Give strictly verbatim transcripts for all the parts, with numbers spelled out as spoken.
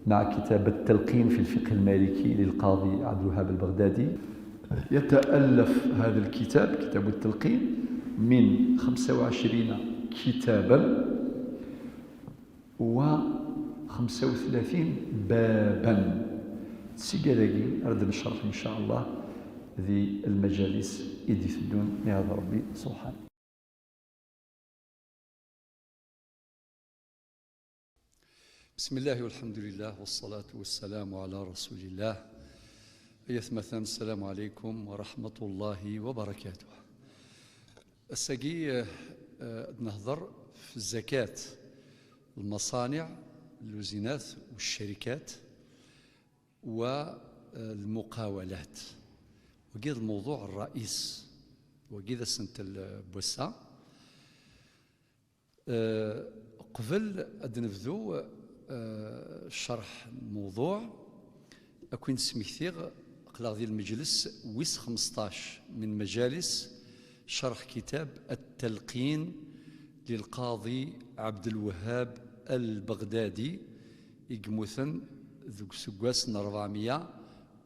مع كتاب التلقين في الفقه المالكي للقاضي عبد الوهاب البغدادي. يتألف هذا الكتاب، كتاب التلقين، من خمسة وعشرين كتابا و خمسة وثلاثين بابا. Seg-agi ara d-necreḥ, إن شاء الله, di lmajalis i d-iteddun, mi ara Ṛebbi subḥanahu. بسم الله والحمد لله والصلاة والسلام على رسول الله. Ay atmaten, السلام عليكم ورحمة الله وبركاته. Ass-agi, eh, eh, ad nehder f zzakat, lmaṣaniɛ, lluzinat, u ccarikat, wa, eh, lmuqawalat. Wagi d lmewḍuɛ ṛṛaïs. Wagi d asentel, eh, n wass-a. Eh, qbel ad nebdu, eh, ccerḥ n lmewḍuɛ, ad ken-id-smektiɣ, aql-aɣ di lmeǧles wis xmesṭac min majalis ccerḥ kitab At-Talqin lilqaḍi Ɛebdelwehhab Al-Beɣdadi, i yemmuten deg useggas n ṛebɛemya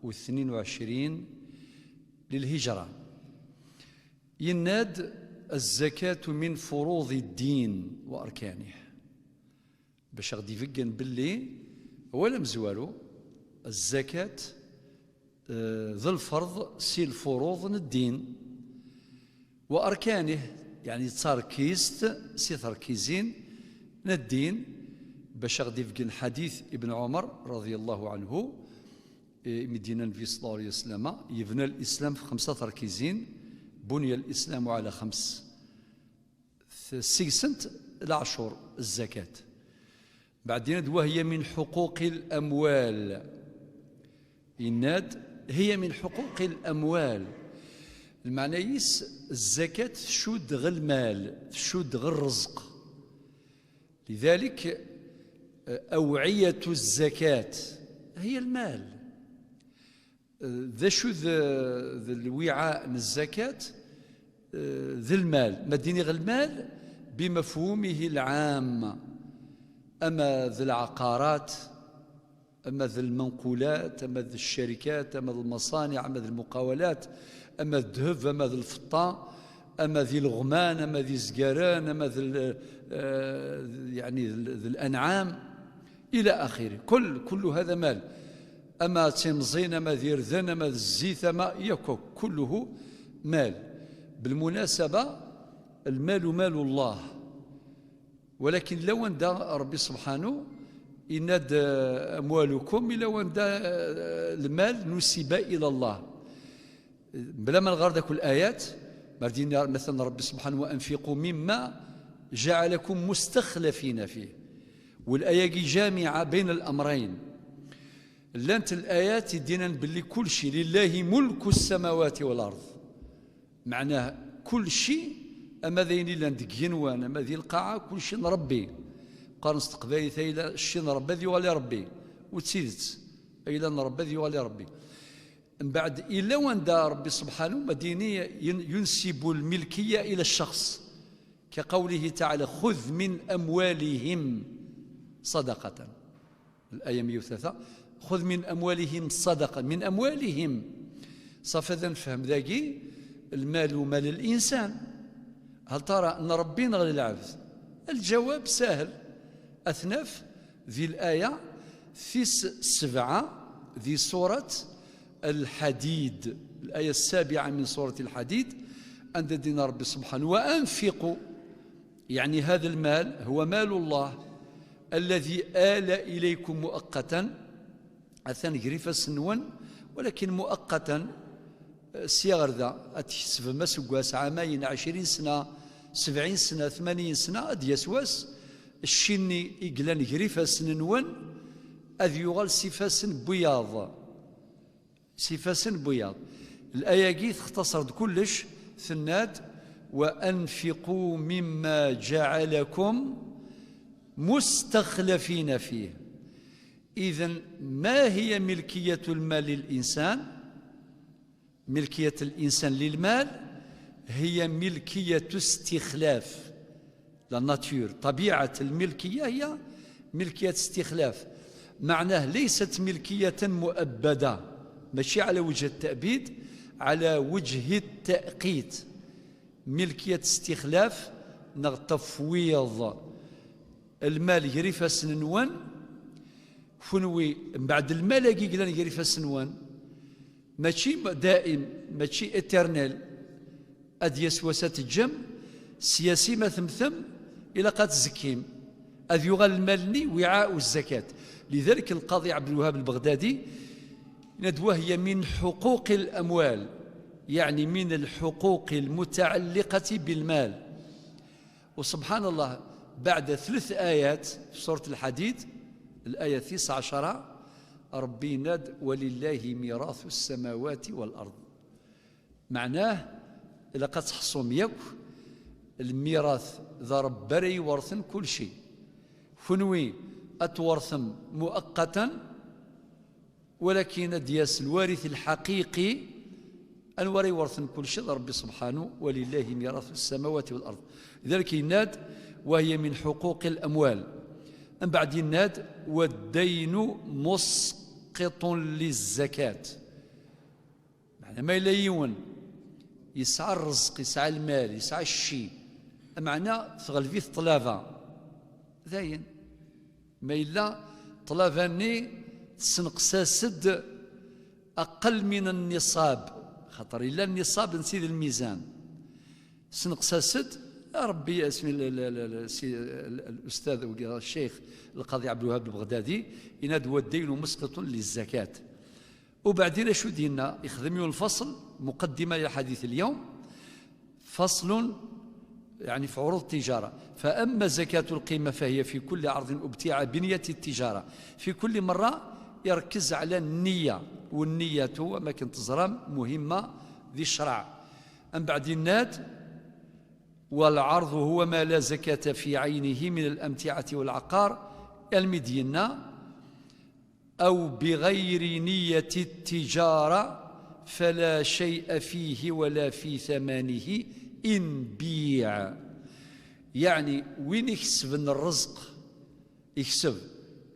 u tnin u ɛecrin lilhijra. Yenna-d: الزكاة من فروض الدين وأركانه. Bac ad ɣ-d-ibeggen belli awal amezwaru, zzakat, eh, d lferḍ si lfuruḍ n ddin. وأركانه, yeɛni d tarkizt si terkizin n ddin, bac ad ɣ-d-ibeggen ḥadit Ibn Ɛumar, رضي الله عنه, imi d-yenna Nnbi صلى الله عليه وسلم: يبنى الإسلام في خمس تركيزين، بني الإسلام على خمس. Seg-sent leɛcur, zzakat. Mbeɛd yenna-d: وهي من حقوق الأموال. Yenna-d: هي من حقوق الأموال. Lmeɛna-is, zzakat tcudd ɣer lmal, tcudd ɣer ṛṛezq. لذلك, أوعية الزكاة هي المال. D acu d, d lwiɛa n zzakat? D lmal. Ma d-iniɣ lmal, بمفهومه العام. Ama d lɛaqarat, ama d lmenqulat, ama d ccarikat, ama d lmaṣaniɛ, ama d lmuqawalat, ama d ddheb, ama d lfeṭṭa, ama d ileɣman, ama d izgaren, ama d l-, eh, yeɛni d l-, d lanɛam, إلى آخره. كل, كل هذا مال. Ama d timẓin, ama d irden, ama d zzit, ama yakk, كله مال. بالمناسبة, المال مال الله. ولكن lawan da Ṛebbi subḥanu yenna-d, eh, أموالكم, i lawan da, eh, lmal نسب إلى الله. Bla ma nɣer dak الآيات, ma d-yenna مثلا Ṛebbi subḥanu: وأنفقوا مما جعلكم مستخلفين فيه. والآية-agi جامعة بين الأمرين. Llant الآيات i d-yennan belli kulci, لله ملك السماوات والأرض. Meɛnah, kulci, ama d ayen yellan deg yigenwan, ama di lqaɛa, kulci n Ṛebbi. Qqaren s teqbaylit, ayla, cci n Ṛebbi ad yuɣal i Ṛebbi. U d tidet, ayla n Ṛebbi ad yuɣal i Ṛebbi. Mbeɛd, yella wanda Ṛebbi subḥanu, ma d-yini, yen-, ينسب الملكية إلى الشخص. كقوله تعالى: خذ من أموالهم صدقة. الآية مية وثلاثة: خذ من أموالهم صدقة، من أموالهم. Ṣafi, ad nefhem dagi lmal u mal الإنسان. هل ترى أن Ṛebbi neɣ lɛebd? الجواب سهل. Ad t-naf di laya tis sebɛa di surat Al-Ḥadid, الآية السابعة من سورة الحديد, anda d-yenna Ṛebbi subḥanu: وأنفقوا, يعني هذا المال هو مال الله الذي آل إليكم مؤقتا, atan gar ifassen-nwen, ولكن مؤقتا, sya ɣer da, ad tkesbem aseggas, ɛamayen, ɛecrin sna, sebɛin sna, tmanyin sna, ad d-yas wass, cci-nni i yellan gar ifassen-nwen ad yuɣal s ifassen n wiyaḍ. S ifassen n wiyaḍ. Laya-agi textaṣer-d kullec, tenna-d: وأنفقوا مما جعلكم مستخلفين فيه. إذن، ما هي ملكية المال للإنسان؟ ملكية الإنسان للمال هي ملكية استخلاف. La nature, طبيعة الملكية هي ملكية استخلاف. معناه ليست ملكية مؤبدة، ماشي على وجه التأبيد، على وجه التأقيت، ملكية استخلاف نغ تفويض. المال يري فاسن نوان، كنوي بعد المال يقلن يري فاسن نوان، ماشي دائم، ماشي éternel. أد يسوى ستجم سياسي ما ثمثم إلا قد زكيم، أد يغال المال ني وعاء الزكاة. لذلك القاضي عبد الوهاب البغدادي ند وهي من حقوق الأموال، يعني من الحقوق المتعلقة بالمال. وسبحان الله، بعد ثلاث آيات في سورة الحديد، الآية تسعة عشر، ربي ناد: "ولله ميراث السماوات والأرض". معناه، إلا قد تحصوم ياك، الميراث ذا ربي ري ورثن كل شيء. كنوي أتورثم مؤقتا، ولكن دياس الوارث الحقيقي أنوري ورثن كل شيء ربي سبحانه: "ولله ميراث السماوات والأرض". لذلك يناد: "وهي من حقوق الأموال". من بعد يناد: "والدين مسقط للزكاة". معنى ما إلا يون يسعى الرزق، يسعى المال، يسعى الشيء، معنى تغلبي الطلبة، داين. ما إلا طلبة ني تسنقساسد أقل من النصاب، خاطر إلا النصاب نسيد الميزان. سنقساسد، يا ربي، اسمي ال-، ال-، ال-، ال-، سي-، ال-، الأستاذ ولا الشيخ القاضي عبد الوهاب البغدادي، يناد: "والدين مسقط للزكاة". وبعدين شو دينا؟ يخدم يون الفصل، مقدمة لحديث اليوم، فصل، يعني في عروض التجارة. "فأما زكاة القيمة فهي في كل عرض ابتيع بنية التجارة". في كل مرة يركز على النية، والنية هو ما كنت تزرم مهمة ذي الشرع. أم بعد يناد: "والعرض هو ما لا زكاة في عينه من الأمتعة والعقار". المدينة: "أو بغير نية التجارة فلا شيء فيه ولا في ثمنه إن بيع". يعني وين يكسب الرزق، يكسب،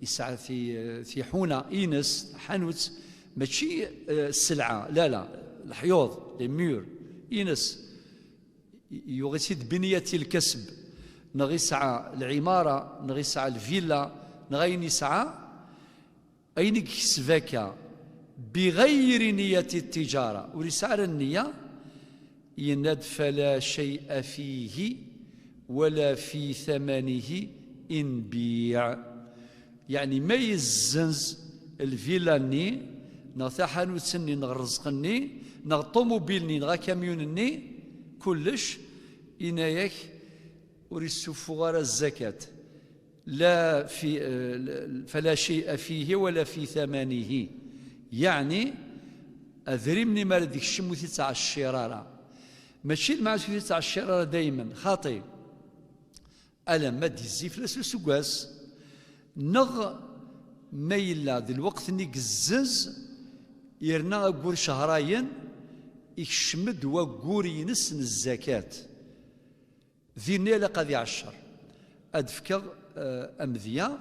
يسعى في، في حونة، إنس، حانوت، ماشي، آه، السلعة، لا، لا، الحيوض، les murs، إنس، يغسد بنية الكسب، نغ يسعى العمارة، نغ يسعى الفيلا، نغ أين يسعى، أين يكسب هكا بغير نية التجارة، وليس على النية، يناد: "فلا شيء فيه ولا في ثمنه إن بيع". يعني ما يزنز الفيلا ني، نغ تحانوت ني، نغ الرزق ني، نغ الطوموبيل ني، نغ كاميون ني، كلش، إناياك ور يسفغ الزكاة. لا في، آه، فلا شيء فيه ولا في ثمنه. يعني، أذريم نمر ديك الشموث تاع الشرارة. ماشي المعسوث تاع الشرارة دايما، خاطي. ألا ما دي الزيف لا سوسكواس. نغ ما يلا ذي الوقت نيك الزز، يرنا أقول شهراين، يكشمد وقور ينس الزكاة. ذيني لا قد يعشر. أدفكغ، آه، أمذية،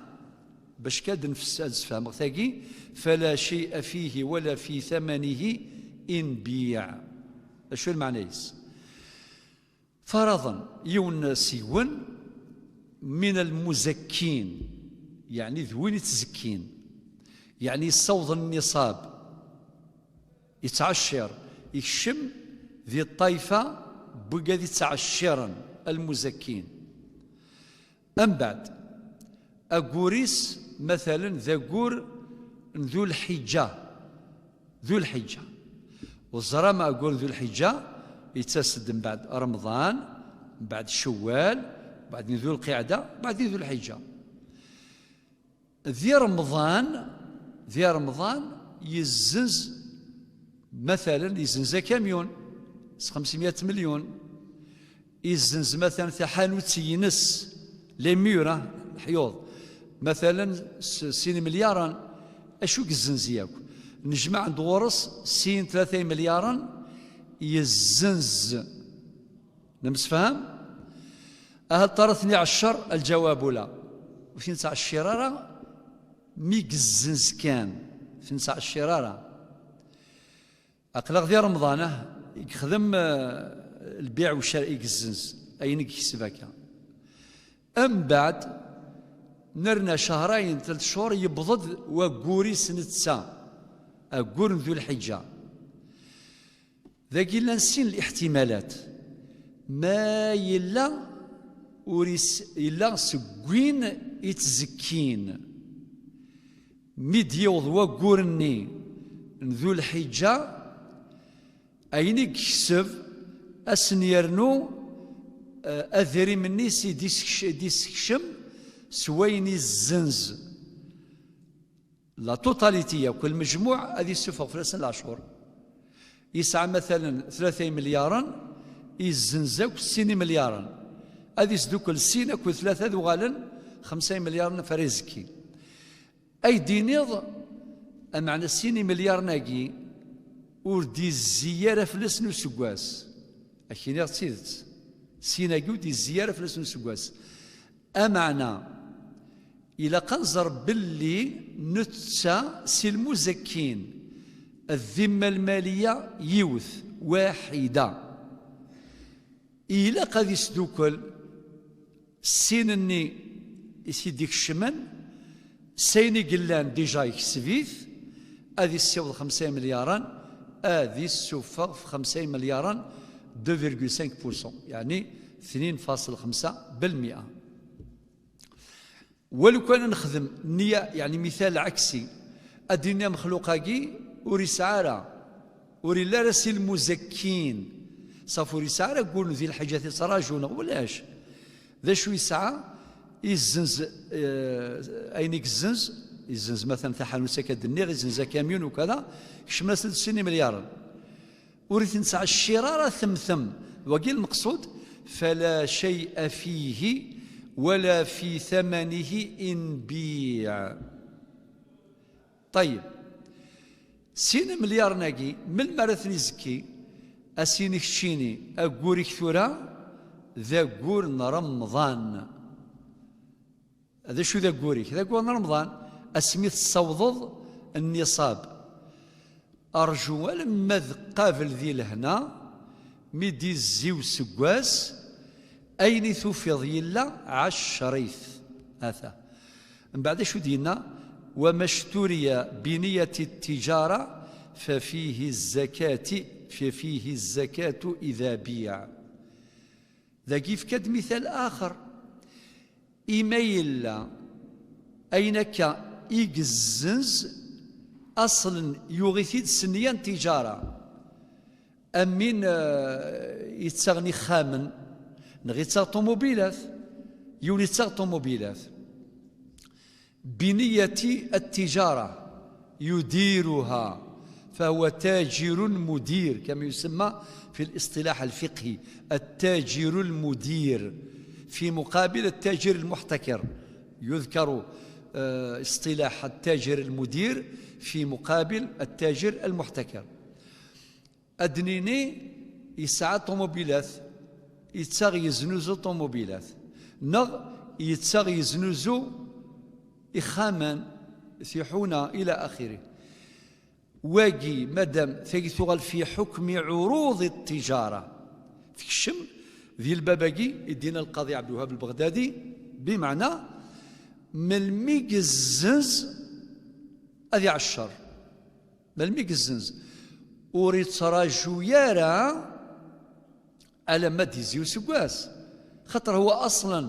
باش كاد نفس أزفهم تاقي: "فلا شيء فيه ولا في ثمنه إن بيع". شو المعنى يس؟ فرضا يون سيون من المزكين، يعني ذوين يتزكين، يعني يصوض النصاب، يتعشر، يكشم ذي الطائفة بقى ذي تعشرا المزكين. أم بعد، أقوريس مثلا ذا قور ذو الحجة، ذو الحجة. وزرا ما أقول ذو الحجة، يتسد من بعد رمضان، من بعد شوال، بعد ذو القعدة، بعد ذو الحجة. ذي رمضان، ذي رمضان يزنز، مثلا يزنز كاميون خمسمية مليون، يزنز مثلا تحانوت ينس، les murs، آه، الحيوض، مثلا س-، سين مليارا. أشو يزنز ياك؟ نجمع عند غورس سين ثلاثة مليارا يزنز. نمسفهم؟ أهل طرثني عشر، الجواب لا. وفين تاع الشرارة؟ Mi yezzenz kan, ur t-nettɛeccir ara. Aql-aɣ di Remḍan, ah, i yexdem, eh, lbiɛ u ccra, i yezzenz, ayen i yekseb akka. Mbeɛd, nerna cehrayen, telt cchur, yewweḍ-d waggur-is netta, aggur n Dhu Lḥiǧǧa. Dagi llan sin liḥtimalat. Ma yella ur is-, yella seg win ittzekkin. Mi d-yiweḍ waggur-nni n Dhu Lḥiǧǧa, ayen i yekseb, ad sen-yernu, eh, adrim-nni i d-isekc-, i d-isekcem s wayen izzenz. La totalité yakk, lmejmuɛ, ad issufeɣ fell-asen leɛcur. Yesɛa, matalen, tlata imelyaṛen, izzenz akk sin imelyaṛen. Ad isdukkel sin akked tlata, ad uɣalen xemsa imelyaṛen ɣef ara izekki. Ay d-iniḍ, ameɛna sin imelyaṛen-agi ur d-izzi ara fell-asen useggas. Ad k-iniɣ d tidet, sin-agi ur d-izzi ara fell-asen useggas. Ameɛna, ilaq ad nẓer belli netta si lmuzakkin, ddimma lmaliya yiwet, waḥida. Ilaq ad isdukel sin-nni i t-id-ikecmen, s ayen i yellan déjà yekseb-it, ad issiweḍ xemsa imelyaṛen, ad issufeɣ f xemsa imelyaṛen, deux virgule cinq pour cent, yeɛni tnin faṣel xemsa belmiya. Walu kan ad nexdem nniya, yeɛni mital ɛaksi, ad d-nini amexluq-agi ur isɛi ara, ur illi ara si lmuzakkin, ṣaf ur isɛi ara aggur n Dhi Lḥiǧǧa i ttraǧu, neɣ ulac. D acu yesɛa? Izzenz, eh, ayen i yezzenz, izzenz matan taḥanut akka d-nniɣ, izzenz akamyun ukada, kecmen-as-d sin imelyaṛen. Ur iten-ttɛeccir ara temtem. Wagi lmeqsud, فلا شيء فيه ولا في ثمنه إن بيع. Ṭayyeb. Sin imelyaṛen-agi, melmi ara ten-izekki? Ad s-yini keččini, aggur-ik tura d aggur n Remḍan. D acu d aggur-ik? D aggur n Remḍan, asmi tessawḍeḍ nniṣab. Rǧu alamma d qabel di lehna, mi d-izzi useggas, ayen i tufiḍ yella, ɛeccer-it. Ata. Mbeɛd acu d-yenna? وما اشتري بنية التجارة ففيه الزكاة، ففيه الزكاة إذا بيع. Dagi yefka-d mital axer. Imi yella ayen akka i yezzenz, aṣlen yuɣ-it-id s nniya n tijara. Am win, eh, yettaɣen ixxamen, neɣ yettaɣ ṭumubilat. Yiwen yettaɣ ṭumubilat. بنية التجارة يديرها، فهو تاجر مدير، كما يسمى في الاصطلاح الفقهي التاجر المدير، في مقابل التاجر المحتكر. يذكر، آه، اصطلاح التاجر المدير في مقابل التاجر المحتكر. Ad d-nini yesɛa ṭumubilat, yettaɣ yeznuzu ṭumubilat, neɣ yettaɣ yeznuzu ixxamen, tiḥuna, ila axiri. Wagi, madam, tagi tuɣal fi ḥukmi ɛuruḍ ttijara. Tekcem di lbab-agi i d-yenna lqaḍi Ɛebdelwahab Lbeɣdadi, bimeɛna, melmi yezzenz ad iɛeccer. Melmi yezzenz, ur ittraǧu ara alamma d-izzi useggas. Xaṭer huwa aṣlan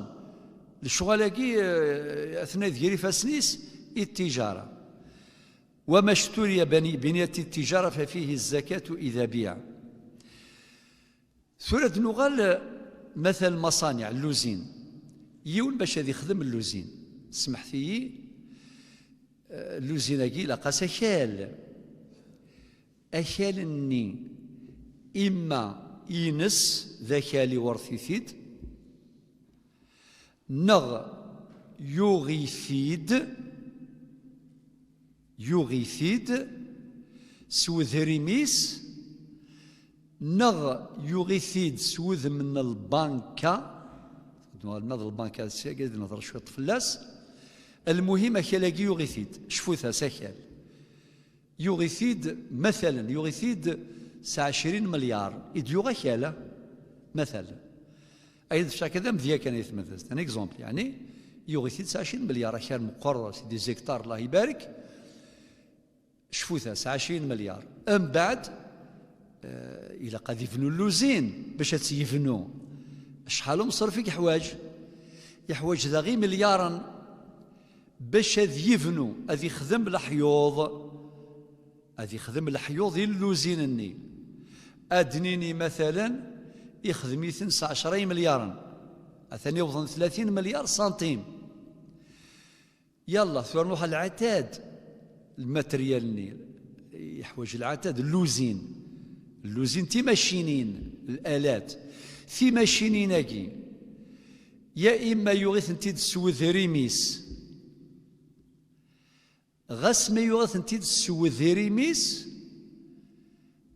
lecɣal-agi, eh, atnay deg ifassen-is i ttijara. وما اشتري بني-، بنية التجارة ففيه الزكاة إذا بيع. Tura ad nuɣal, eh, matal maṣaniɛ, lluzin. Yiwen bac ad ixdem lluzin. Smeḥt-iyi, eh, lluzin-agi ilaq-as akal. Akal-nni imma ines d akal iwerret-it-id, neɣ yuɣ-it-id, yuɣ-it-id s wedrim-is, neɣ yuɣ-it-id s wudem n lbanka, d lbanka, seg ad nehḍer cwiṭ fell-as, Lmuhim, akal-agi yuɣ-it-id, cfut-as akal. Yuɣ-it-id, matalen, yuɣ-it-id s ɛecrin milyar, i d-yuɣ akal, matalen. Ayen d-fecca kan d amedya kan i tmedest, un exemple, yeɛni, yuɣ-it-id s ɛecrin milyar, akal meqqer, c'est des hectares, Allah ibarek, cfut-as, ɛecrin milyar. Mbeɛd, eh, ilaq ad ibnu lluzin bac ad tt-yebnu. Acḥal umeṣref i yeḥwaǧ? Yeḥwaǧ daɣ imelyaren bac ad yebnu, ad ixdem leḥyuḍ. Ad ixdem leḥyuḍ i lluzin-nni. Ad d-nini, matalen, ixdem-iten s ɛecra imelyaren. Atan iwḍen tlatin milyar santim. Yalla, tura nruḥ ɣer lɛatad, lmateryal-nni. Yeḥwaǧ lɛatad, lluzin. Lluzin, timacinin, l'alat. Timacinin-agi, ya imma yuɣ-itent-id s wedrim-is. Ɣas ma yuɣ-itent-id s wedrim-is,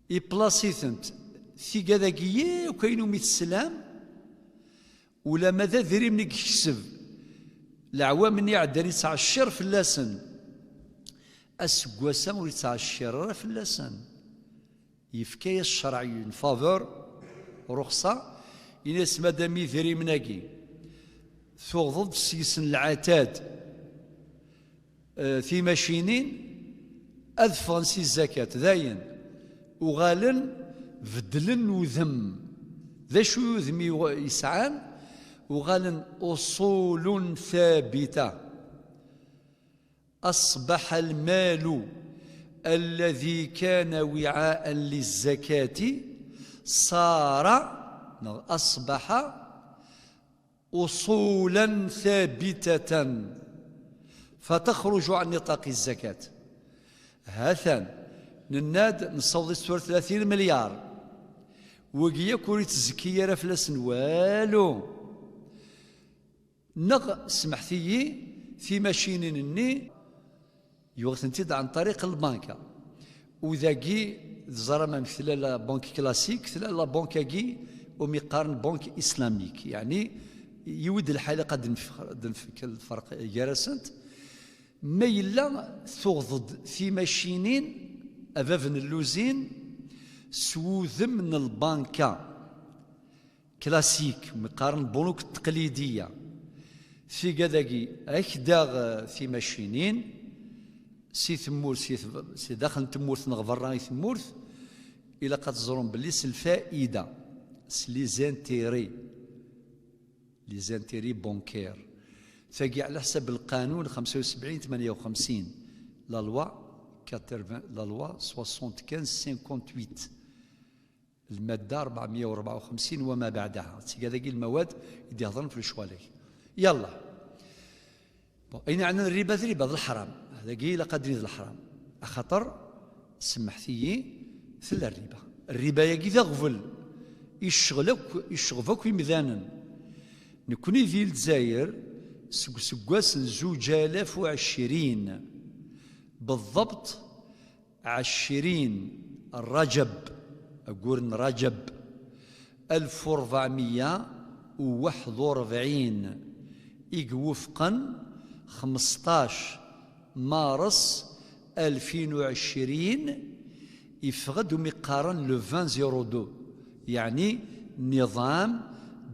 iplaṣ-itent. Tigad-agi yakk ayen umi teslam, ulamma d adrim i yekseb, leɛwam-nni iɛeddan yettɛeccir fell-asen, aseggas-a ur yettɛeccir ara fell-asen. Yefka-yas ccreɛ une faveur, ruxṣa, ini-as madam idrimen-agi tuɣeḍ-d seg-sen lɛatad, eh, timacinin, ad ffɣen si zzakat, dayen, uɣalen beddlen udem. D acu i udem i wa-, yesɛan? Uɣalen uṣulun thabita. أصبح المال الذي كان وعاء للزكاة صار، neɣ أصبح أصولا ثابتة فتخرج عن نطاق الزكاة. Ha-t-an, nenna-d nessaweḍ-itt tura tlatin milyar. Wagi yakk ur yettezki ara fell-asen walu. Neɣ, semḥet-iyi, timacinin-nni yuɣ-itent-id ɛan ṭariq lbanka. U dagi, teẓram amek tella la banque classique, tella la banque-agi umi qqaren banque islamique. Yeɛni, yiwi-d lḥal ilaq ad nf-, ad nfek lferq gar-asent. Ma yella tuɣeḍ-d timacinin, a bab n lluzin, s wudem n lbanka classique, mi qqaren lbunuk teqlidiya. Tigad-agi, ak daɣ, eh, timacinin, si temmurt, si tb-, si daxel n temmurt neɣ berra i temmurt, ilaq ad teẓrum belli s lfaida, s les intérêts, les intérêts bancaires. Tagi, ɛla ḥsab lqanun xemsa u sebɛin tmanya u xemsin, la loi quatre-vingts, la loi soixante-quinze cinquante-huit. Lmadda rebɛemya u rebɛa u xemsin wa ma beɛdaha. Tigad-agi lmawad i d-ihedren f lecɣal-agi. Yalla. Bon, ayen yeɛnan rriba d rriba, d leḥram. Dagi ilaq ad d-nini d leḥram. Axaṭer, semḥet-iyi, tella rriba. Rriba-agi d aɣbel. Icɣel akk, icɣeb akk imdanen. Nekni di Lezzayer, seg useggas n zuǧ alaf u ɛecrin, beḍḍebt, ɛecrin Rajab, aggur n Rajab, alef u rebɛemya u waḥed u rebɛin, i iwufqen xmesṭac Mares alfin u ɛecrin, iffeɣ-d umi qqaren le vingt zéro deux, yeɛni niḍam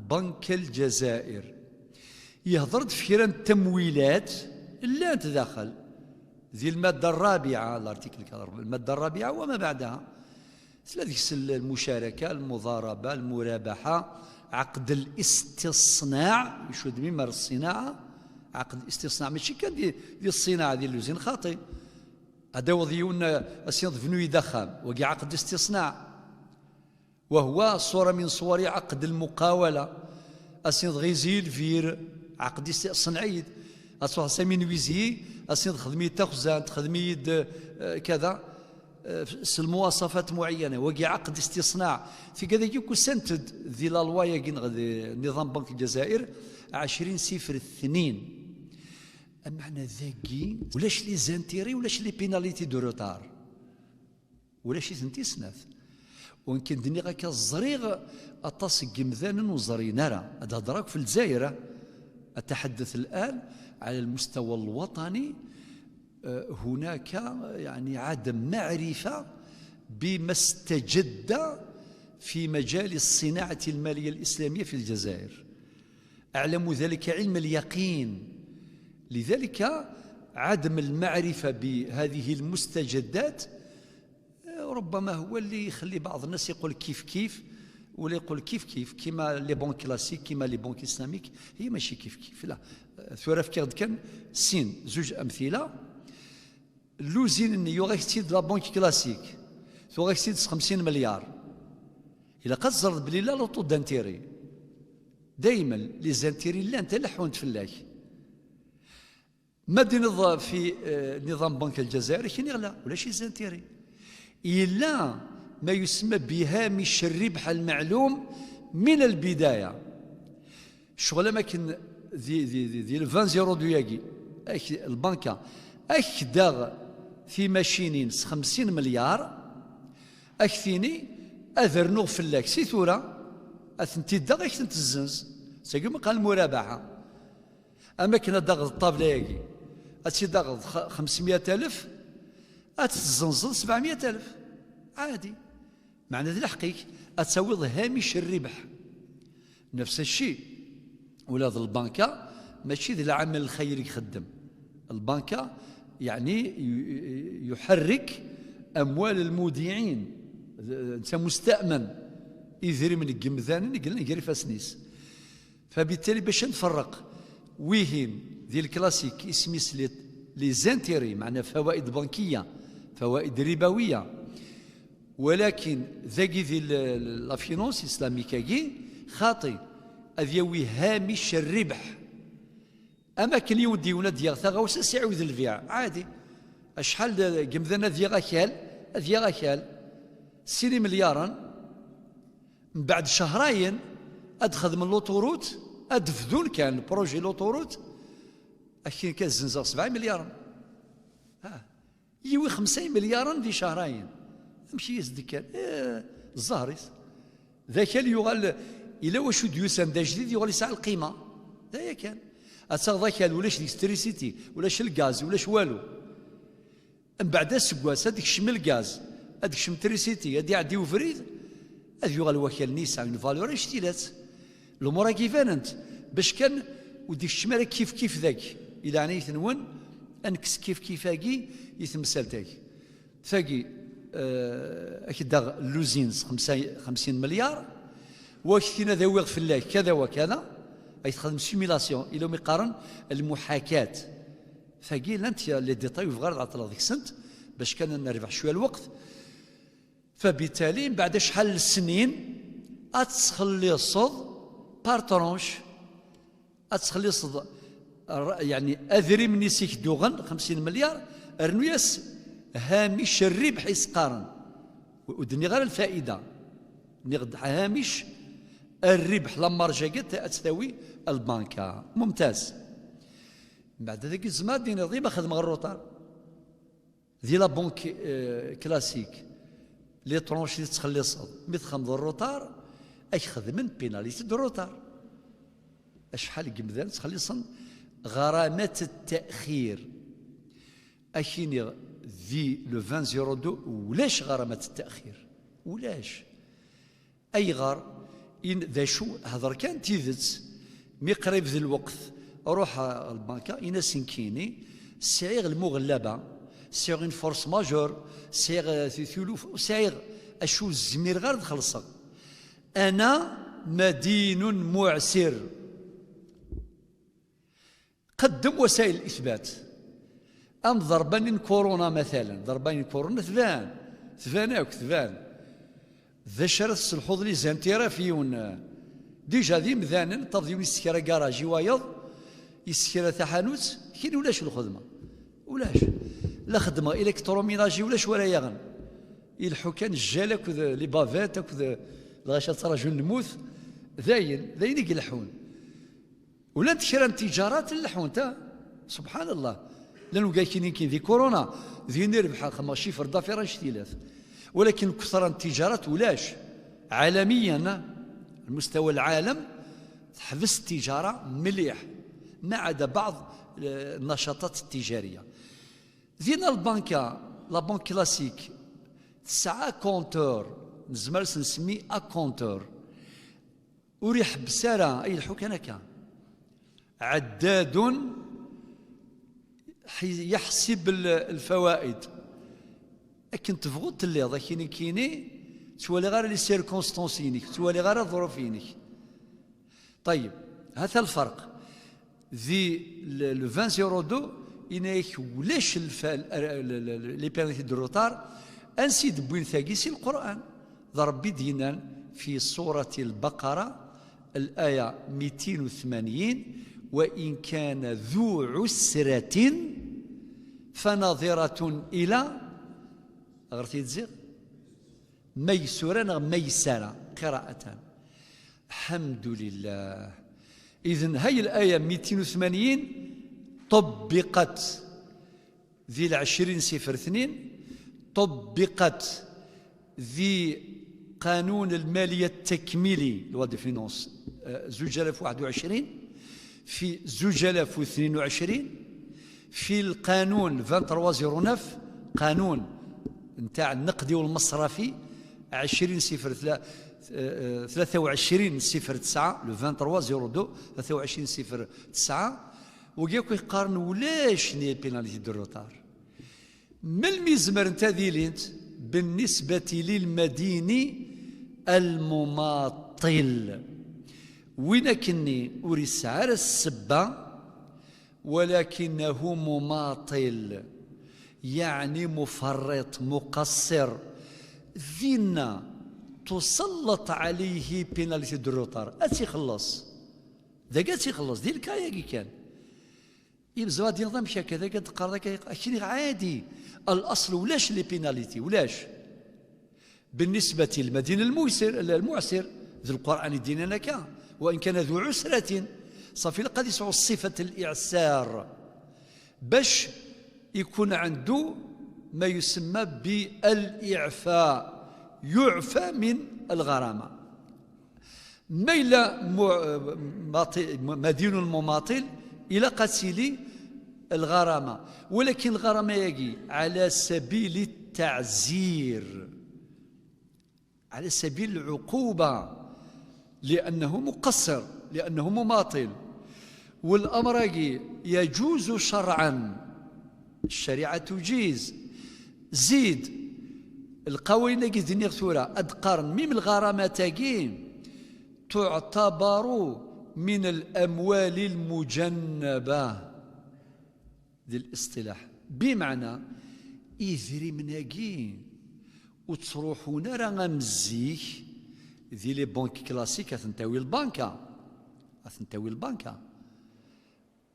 Bank Lezzayer. Yehder-d f kra n tamwilat llant daxel. Di lmadda rrabiɛa, l'article quatre, lmadda rrabiɛa wa ma beɛdaha, tella deg-s l-, lmucaraka, lmuḍaraba, lmurabaḥa, ɛaqed listiṣnaɛ, icudd mimar ṣṣinaɛa, ɛaqed listiṣnaɛ, mačči kan di, di ṣṣinaɛa, di lluzin xaṭi. Ad d-aweḍ yiwen, eh, as-yiniḍ bnu-yi-d axxam, wagi ɛaqed listiṣnaɛ. وهو صورة من صور عقد المقاولة. Asin dɣi zi lvir, ɛaqed-is ṣenɛit. Ad truḥ sami n wizi, asin xdem-iyi-d taxzant, xdem-iyi-d, eh, kada, eh, s lmuwaṣafat muɛiyana. Wagi ɛaqed istiṣnaɛ. Tigad-agi akk usant-d di la loi-agi neɣ di niḍam Bank Lezzayer, ɛecrin sifr tnin. Ameɛna dagi, ulac les intérêts, ulac les pénalités de retard. Ulac-itent i snat. Win kan d-nniɣ akka, ẓriɣ aṭas n yimdanen ur ẓrin ara. Ad hedreɣ akk f Lezzayer, أتحدث الآن على المستوى الوطني، آه، هناك يعني عدم معرفة بما استجد في مجال الصناعة المالية الإسلامية في الجزائر. أعلم ذلك علم اليقين. لذلك عدم المعرفة بهذه المستجدات، آه، ربما هو اللي يخلي بعض الناس يقول كيف كيف، ولا يقول كيف كيف، كيما les banques classiques، كيما les banques islamiques، هي ماشي كيف كيف، لا. آه، ثورة فكرة كان سين زوج أمثلة. L'usine-nni yuɣ-ak-tt-id la banque classique، tuɣ-ak-tt-id s خمسين مليار. إلا قد تزرد بلي لا، le taux d'intérêt. دايما les intérêts llan تلحون فلاك. ما دينظ في، آه، نظام بنك الجزائر كي يغلى ولا شي زانتيري. إلا ما يسمى بهامش الربح المعلوم من البداية. شغل ما كن دي، دي، دي، دي الفان زيرو دو ياكي. أك البنكة أك داغ في ماشينين خمسين مليار، أك ثيني أذرنوغ فلاك سي ثورة، أثنتي داغ أك تنتزنز. ساقي ما قال المرابحة. أما كنا داغ الطابلة ياكي، أتي داغ خ-، خمسمية ألف، أتزنزل سبعمية ألف. عادي. معنى ذي الحقيق، أتساويض هامش الربح. نفس الشيء. ولا ذا البنكة، ماشي ذي العمل الخيري يخدم. البنكة، يعني، ي-، يحرك أموال المودعين. أنت مستأمن. إذري من الجمدان، نقل نقري فاسنيس. فبالتالي باش نفرق ويهين ذي الكلاسيك اسميس لي، les intérêts، معنى فوائد بنكية، فوائد ربوية، ولكن ذاكي ذي ال-، ال-، la finance islamique كاكي خاطي أذ يوي هامش الربح. أما كن يودي ولد يغ ثغوس سعود البيع عادي. أشحال د-، قمذنا ذي غكال، ذي غكال سيني مليارا. من بعد شهرين أد خدم اللوطوروت، أد فدون كان بروجي لوطوروت، أكين كان زنزغ سبعة مليار. ها. يوي خمسة مليار دي شهرين. أمشي يزدكان. إيه، الزهريس. ذاك اللي يغال، إلا وشو ديوسان دا جديد يغال يسعى القيمة. ذا كان. أتغضى كان ولاش ديكستريسيتي، ولاش الغاز، ولاش والو. من بعد أسقواس، هذيك الشم الغاز، هذيك الشم تريسيتي، هذه يعدي وفريد، هذه يغال وكال نيسا، une valeur اشتيلات. الأمور كيف أنت، باش كان وديك الشمال كيف كيف ذاك، إلى عناية نون، أنكس كيف كيف هاكي، يتمثل ذاك. ثاكي، آه، أكيد داغ لوزينز خمسة، خمسين مليار، واكتينا ذا ويغ فلاك كذا وكذا، أي تخدم simulation، إلى ما يقارن المحاكاة. ثاقي لانت لي ديتاي وفغار عطلة ديك سنت باش كان نربح شوية الوقت. فبالتالي من بعد شحال السنين أتخلي الصد بار ترونش، أتخلي الصد الر-، يعني أذري من يسيك دوغن خمسين مليار، رنو ياس هامش الربح يسقارن. ودني غير الفائدة، نغد هامش الربح لا مارجا قد أتساوي البنكة. ممتاز. بعد ذاك الزمان دينا ضيما خدم غير الروطار. ذي لا بونك، آه، كلاسيك. لي ترونش اللي تخلص، مي تخمض الروطار، اش خدمن بيناليتي دو روطار. اشحال قمدان تخلصن غرامات التأخير. اكيني ذي لو فان زيرو دو ولاش غرامات التأخير. ولاش؟ أيغر؟ إن ذا شو هضر كان تيدت. مي قريب ذي الوقت روح البنكة إنا سنكيني سعيغ المغلبة، سعيغ une force majeure، سعيغ ثلث، سعيغ أشو الزمير غير دخلصغ. أنا مدين معسر. قدم وسائل الإثبات. أم ضربان كورونا مثلًا، ضربان كورونا تبان، تبان أكو تبان. ذا شرط السلحوظ لي زانتيرا في يون. ديجا ذي مذانن، طب ذي يسكر كراجي وايض، يسكر تحانوت، كين ولاش الخدمة؟ ولاش؟ لا خدمة إلكتروميناجي ولاش ولا يغن؟ يلحو كان الجال أكو ذا لي بافيت أكو ذا الغاشا تراجو نموت. ذاين، ذاين يقلحون. ولات كرا من تجارات اللحون تا، سبحان الله. لأنه قال كي نيكين ذي كورونا، ذي نربح خما شيفر دافير اشتيلات. ولكن كثر التجارات ولاش؟ عالميًا، المستوى العالم تحبس التجارة مليح، ما عدا بعض النشاطات التجارية. Dinna lbanka, la banque classique, tesɛa compteur, nezmer ad s-nsemmi compteur, ur iḥebbes ara, ay leḥu kan akka. عداد يحسب الفوائد. Akken tebɣuḍ telliḍ, akken ikkini, ttwaliɣ ara les circonstances-inek, ttwaliɣ ara ḍruf-inek. طيب, هذا الفرق. Di le, le vingt zéro deux, yenna-yak ulac lfa-, l-, l-, l-, les pénalités de retard, ansi d-wwin tagi si Lqur'an. D Rebbi d-yennan fi surati Lbaqara, الآية ميتين وثمانين: وإن كان ذو عسرة فنظرة إلى, ɣer-t-id ziɣ, ميسرة neɣ ميسرة قراءة. الحمد لله. إذن هاي الآية ميتين وثمانين طبقت ذي العشرين صفر اثنين، طبقت ذي قانون المالية التكميلي، loi de finances، آه، زوج آلاف وواحد وعشرين، في زوج آلاف واثنين وعشرين، في القانون vingt-trois zéro neuf، قانون نتاع النقدي والمصرفي، عشرين صفر ثلا-، آه، ثلاثة وعشرين صفر تسعة، le vingt-trois zéro deux، ثلاثة وعشرين صفر تسعة، وكاكو يقارن ولاش ني pénalité de retard. Melmi zemrent ad ilint بالنسبة للمدين المماطل؟ Win akkenni ur yesɛi ara ssebba, ولكنه مماطل، يعني مفرط، مقصر، dinna تسلط عليه pénalité de retard. Ad tt-ixelleṣ. Dagi ad tt-ixelleṣ. Di lka-yagi kan. Ibzwa ad d-yaḍ amek akka, dagi ad d-qqareḍ akka, akini ɛadi. الأصل ulac les pénalités, ulac. بالنسبة للمدين الموسر، المعسر، d Lqur'an i d-yennan akka, وإن كان ذو عسرة، صافي, ilaq ad yesɛu ṣṣifat الإعسار باش يكون عنده ما يسمى بالإعفاء، يعفى من الغرامة. Ma yella mu-, mati-, مدين مماطل, ilaq ad tili الغرامة, ولكن الغرامة-agi على سبيل التعزير، على سبيل العقوبة، لأنه مقصر، لأنه مماطل. والأمر-agi يجوز شرعا، الشريعة تجيز. زيد، القوانين-agi d-nniɣ tura, ad qqaren, même الغرامات-agi تعتبر من الأموال المجنبة. Di الاصطلاح. بمعنى, idrimen-agi ur ttruḥun ara am zik di les banques classiques, ad ten-tawi lbanka. Ad ten-tawi lbanka.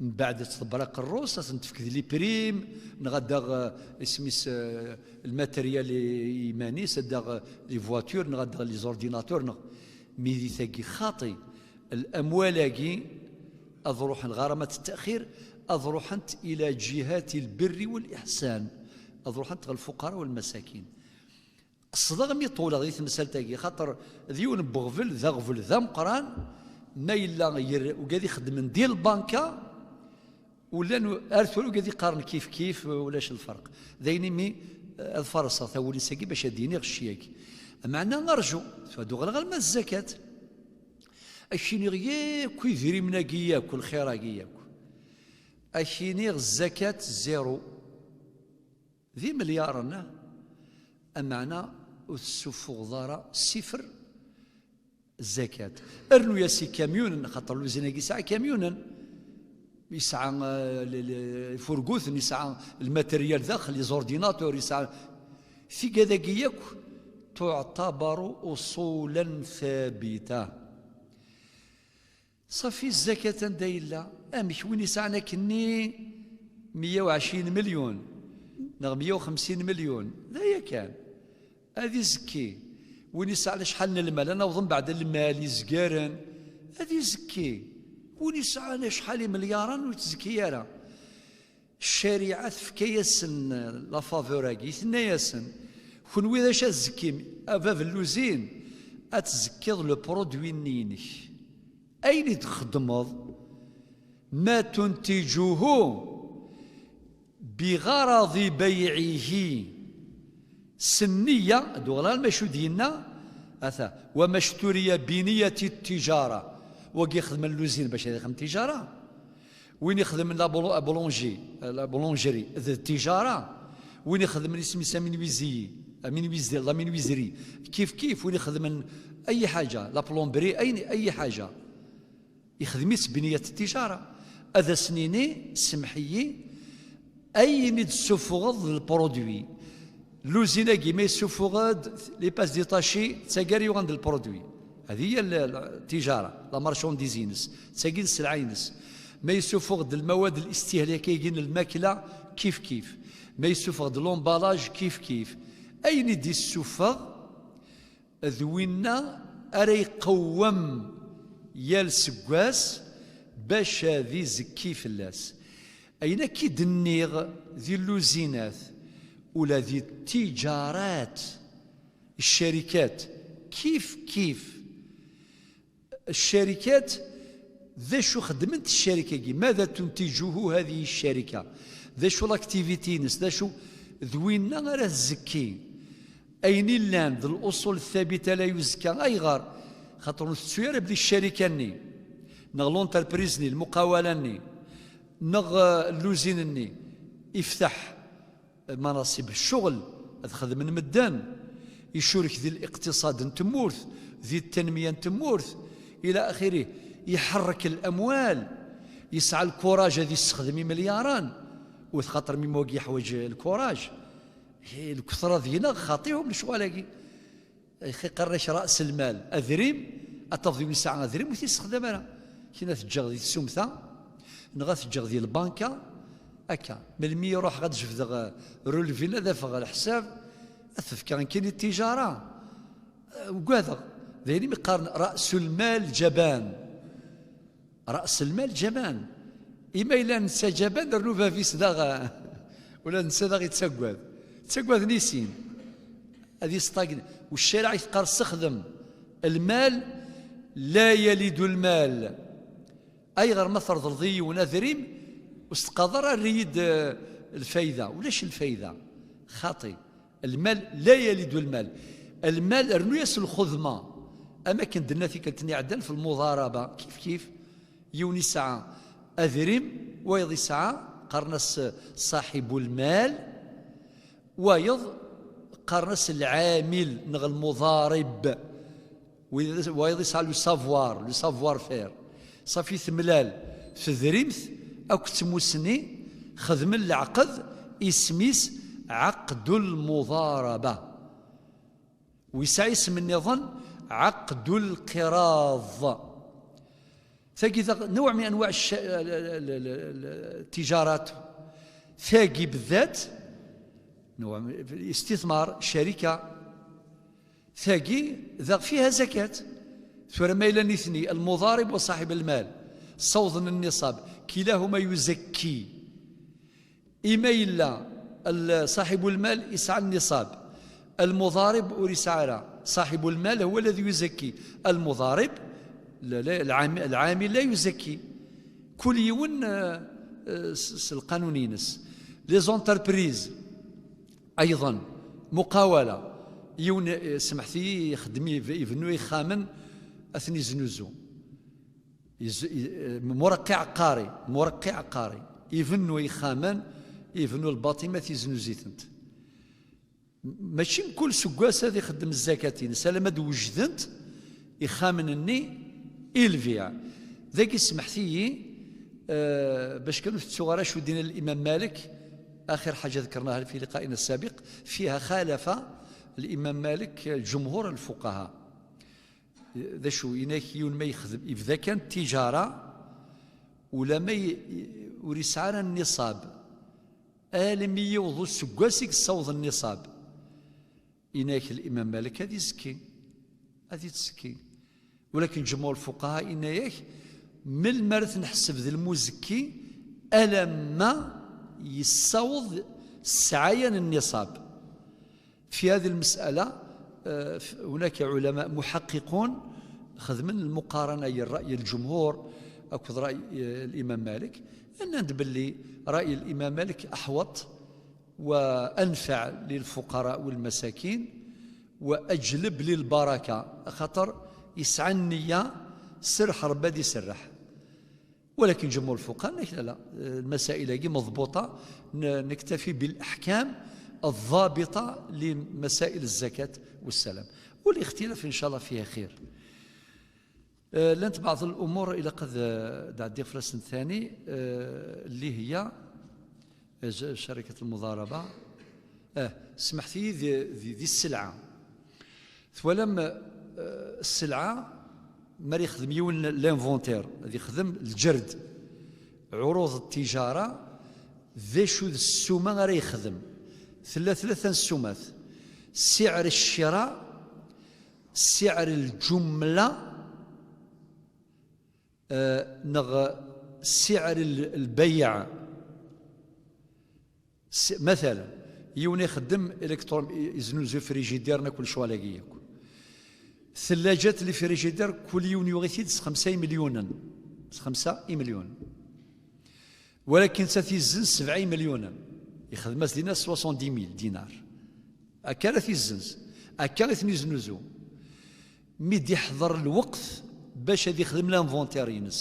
Mbeɛd ad tḍebber aqerru-s, ad ten-tefk d les primes, neɣ ad d-taɣ, eh, isem-is, eh, lmateryal i, i yiman-is, ad d-taɣ, eh, les voitures, neɣ ad d-taɣ les ordinateurs, neɣ. Mi di tagi xaṭi, الأموال-agi ad ruḥen, الغرامات التأخير, ad ruḥent إلى جهات البر والإحسان, ad ruḥent ɣer الفقراء والمساكين. Qesdeɣ mi ṭuleɣ di temsalt-agi, xaṭer d yiwen n weɣbel, d aɣbel d ameqqran, ma yella yer-, ugad ixeddmen di lbanka, u llan ar tura ugad iqqaren kif kif, ulac lferq. D ayen imi, eh, ad farṣeɣ tawulist-agi bac ad d-iniɣ cci-agi. Meɛna arju, tura ad uɣaleɣ alma d zzakat. Ad k-iniɣ yakk idrimen-agi yakk, lxir-agi yakk. Ad k-iniɣ zzakat zéro. D imelyaṛen, ah? Ameɛna ur tessuffuɣeḍ ara sifr zzakat. Rnu-yas ikamyunen, xaṭer luzin-agi yesɛa ikamyunen. Yesɛa, eh, le-, le-, ifurguten, yesɛa lmateryal daxel, les ordinateurs, yesɛa. Tigad-agi yakk تعتبر أصولا ثابتة. Ṣafi, zzakat anda yella? Amek win yesɛan akkenni meyya u ɛecrin milyun neɣ meyya u xemsin milyun, d aya kan. Ad izekki. Win yesɛan acḥal n lmal, ad naweḍ mbeɛd lmal izgaren, ad izekki. Win yesɛan acḥal imelyaṛen ur yettzekki ara. Ccariɛa tefka-yasen la faveur-agi, tenna-yasen, kenwi d acu ad tzekkim, a bab n luzin, ad tzekkiḍ le produit-nni-inek. Ayen i d-txeddmeḍ, ما تنتجه بغرض بيعه. S nniya, d uɣlal macu d-yenna, ata, وما اشتري بنية التجارة. Wagi ixedmen luzin bac ad ixdem tijara. Win ixedmen la boulon-, boulangerie, la boulangerie, d tijara. Win ixedmen isem-is amenwizi, amenwizi, la menuiserie, kif kif. Win ixedmen ay ḥaǧa, la plomberie, ay, ay ḥaǧa. Ixdem-itt bniyat tijara. Ad as-nini, semḥ-iyi, ayen i d-tessufɣeḍ d lprodwi. Luzin-agi ma yessufɣ-d les pièces détachées, d tagi ara yuɣen d lprodwi. Hadi hiya l-, l-, tijara, la marchandise-ines, d tagi d sselɛa-ines. Ma yessufɣ-d lmawad listihlak-agi n lmakla, kif kif. Ma yessufɣ-d l'emballage, kif kif. Ayen i d-issufeɣ d winna ara iqewwem yal seggas bac ad izekki fell-as. Ayen akka i d-nniɣ di lluzinat, ula di ttiǧarat, ccarikat, kif kif. Ccarikat, d acu xeddment ccarika-agi? ماذا تنتجه هذه الشركة؟ D acu l'activité-ines? D acu, d winna ara tzekki. Ayen illan d l'usul thabita la yuzekka. Ayɣer? Xaṭer ur tettu ara belli ccarika-nni, neɣ l'entreprise-nni, lmuqawala-nni, neɣ, eh, lluzin-nni, iftaḥ manasib ccɣel, ad xedmen medden, icurek di liqtiṣad n tmurt, di tanmiya n tmurt, ila axirih, iḥerrek lamwal, yesɛa lkuraj ad yessexdem imelyaṛen, u xaṭer mi wagi yeḥwaǧ lkuraj. Hi, lketṛa deg-neɣ xaṭi-hum lecɣal-agi. Ixi qqaren-ak ra's lmal, adrim, ad tafeḍ yiwen yesɛa adrim ur t-yessexdam ara. Kina teǧǧeɣ di tsumta, neɣ ad teǧǧeɣ di lbanka, akka. Melmi i ruḥeɣ ad jebdeɣ, eh, relevé, ad afeɣ leḥsab, ad t-fkeɣ nekkini i ttijara. Eh, ugadeɣ. D ayen imi qqaren ra's lmal jaban. Ra's lmal jaban. Ima yella netta jaban, rnu bab-is daɣ, ula d netta daɣ yettagad. Ttagaden i sin. Ad yesṭagn. U ccariɛa i teqqar sexdem lmal, la yalidu lmal. Ayɣer ma terḍleḍ i yiwen adrim, ur s-teqqareḍ ara err-iyi-d, eh, lfayda? Ulac lfayda. Xaṭi. Lmal la yalidu lmal. Lmal rnu-yas lxedma. Am akken d-nenna tikkelt-nni iɛeddan f lmuḍaraba. Kif kif. Yiwen yesɛa adrim, wayeḍ yesɛa, qqaren-as ṣaḥibu lmal, wayeḍ qqaren-as lɛamil neɣ lmuḍarib. Wayeḍ yesɛa le savoir, le savoir-faire. Safi temlal tedrimt akked tmussni, xedmen leɛqed, isem-is ɛaqdu lmuḍaraba. Wis isem nniḍen, ɛaqdu lqiraḍ. Tagi daɣ نوع من أنواع الش-, ال-, ال-, ال-, ال-, التجارات. Tagi بالذات نوع من الاستثمار، شركة. Tagi daɣ فيها زكاة. Tura ma yella nitni المضارب وصاحب المال ssawḍen النصاب، كلاهما يزكي. Ima yella صاحب المال yesɛa النصاب, المضارب ur yesɛi ara, صاحب المال هو الذي يزكي, المضارب, العامل لا يزكي. Kul yiwen s lqanun-ines. Les entreprises أيضا, muqawala, yiwen, semḥet-iyi, ixeddem, ibennu ixxamen, ad ten-iznuzu. Muraqi ɛeqqari, muraqi ɛeqqari, ibennu ixxamen, ibennu lbaṭimat, iznuzi-tent. Mačči mkul seggas ad ixeddem zzakat-ines, alamma d-wejdent ixxamen-nni i lbiɛ. Dagi semḥet-iyi, bac kan ur tettuɣ ara acu d-yenna Limam Malik, axir ḥaǧa ذكرناها في لقائنا السابق, فيها خالف الإمام مالك جمهور الفقهاء. D acu, inak yiwen ma yexdem, ibda kan tijara, ula ma ur yesɛi ara nniṣab, almi yiweḍ useggas i yessaweḍ nniṣab, inak Limam Malik ad izekki, ad ittsekki. Walakin jumhur lfuqaha inna-yak, melmi ara t-nḥesseb d lmuzekki? Alamma yessaweḍ ssɛaya n nniṣab. في هذه المسألة هناك علماء محققون خدمن المقارنة بين رأي الجمهور akked ṛa'y, eh, l'imam Malik, nnan-d belli ṛa'y l'imam Malik أحوط وأنفع للفقراء والمساكين وأجلب للبركة, axaṭer yesɛa nniya, serreḥ Ṛebbi ad iserreḥ. ولكن جمهور الفقهاء nnan-ak لا, لا, المسائل-agi مضبوطة, ن-, نكتفي بالأحكام الضابطة لمسائل الزكاة والسلام, والاختلاف إن شاء الله فيها خير. آه، llant بعض الأمور ilaq ad, آه, d-ɛeddiɣ fell-asent ثاني, آه, اللي هي, آه, ج-, شركة المضاربة. آه, سمحت لي, di, di, di السلعة. Twalam, آه, السلعة, mi ara yexdem yiwen l'inventaire, ad yexdem الجرد, عروض التجارة, d acu d ssuma ara yexdem? Tella tlata n ssumat: سعر الشراء, سعر الجملة, آه, neɣ سعر ال-, البيع. S-, مثلا, yiwen ixeddem électro-, yeznuzu frigidaire-nni akk lecɣal-agi yakk. Tellaǧat, les frigidaires, kul yiwen yuɣ-it-id s xemsa imelyunen. S xemsa imelyunen. Walakin nettat yezzenz sebɛa imelyunen. Yexdem-as dinna soixante-dix mille dinars. Akka ara t-yezzenz. Akka i ten-yeznuzu. Mi d-iḥḍer lweqt bac ad yexdem l'inventaire-ines,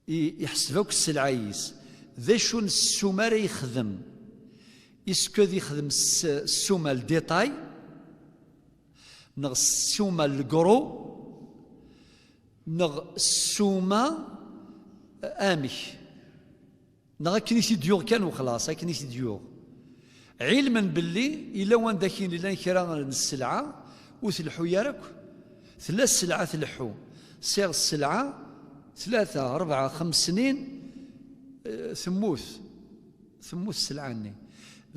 i-, iḥseb akk sselɛa-is. D acu n ssuma ara yexdem? Est-ce que ad yexdem s-, ssuma le détail, neɣ ssuma le gros, neɣ ssuma, eh, amek? Neɣ akken i t-id-yuɣ kan wexlaṣ, akken i t-id-yuɣ. Ɛilmen belli yella wanda akin llan kra n sselɛa ur tleḥḥu ara akk. Tella sselɛa tleḥḥu. Sɛiɣ sselɛa, tlata, rebɛa, xems snin, eh, temmut. Temmut sselɛa-nni.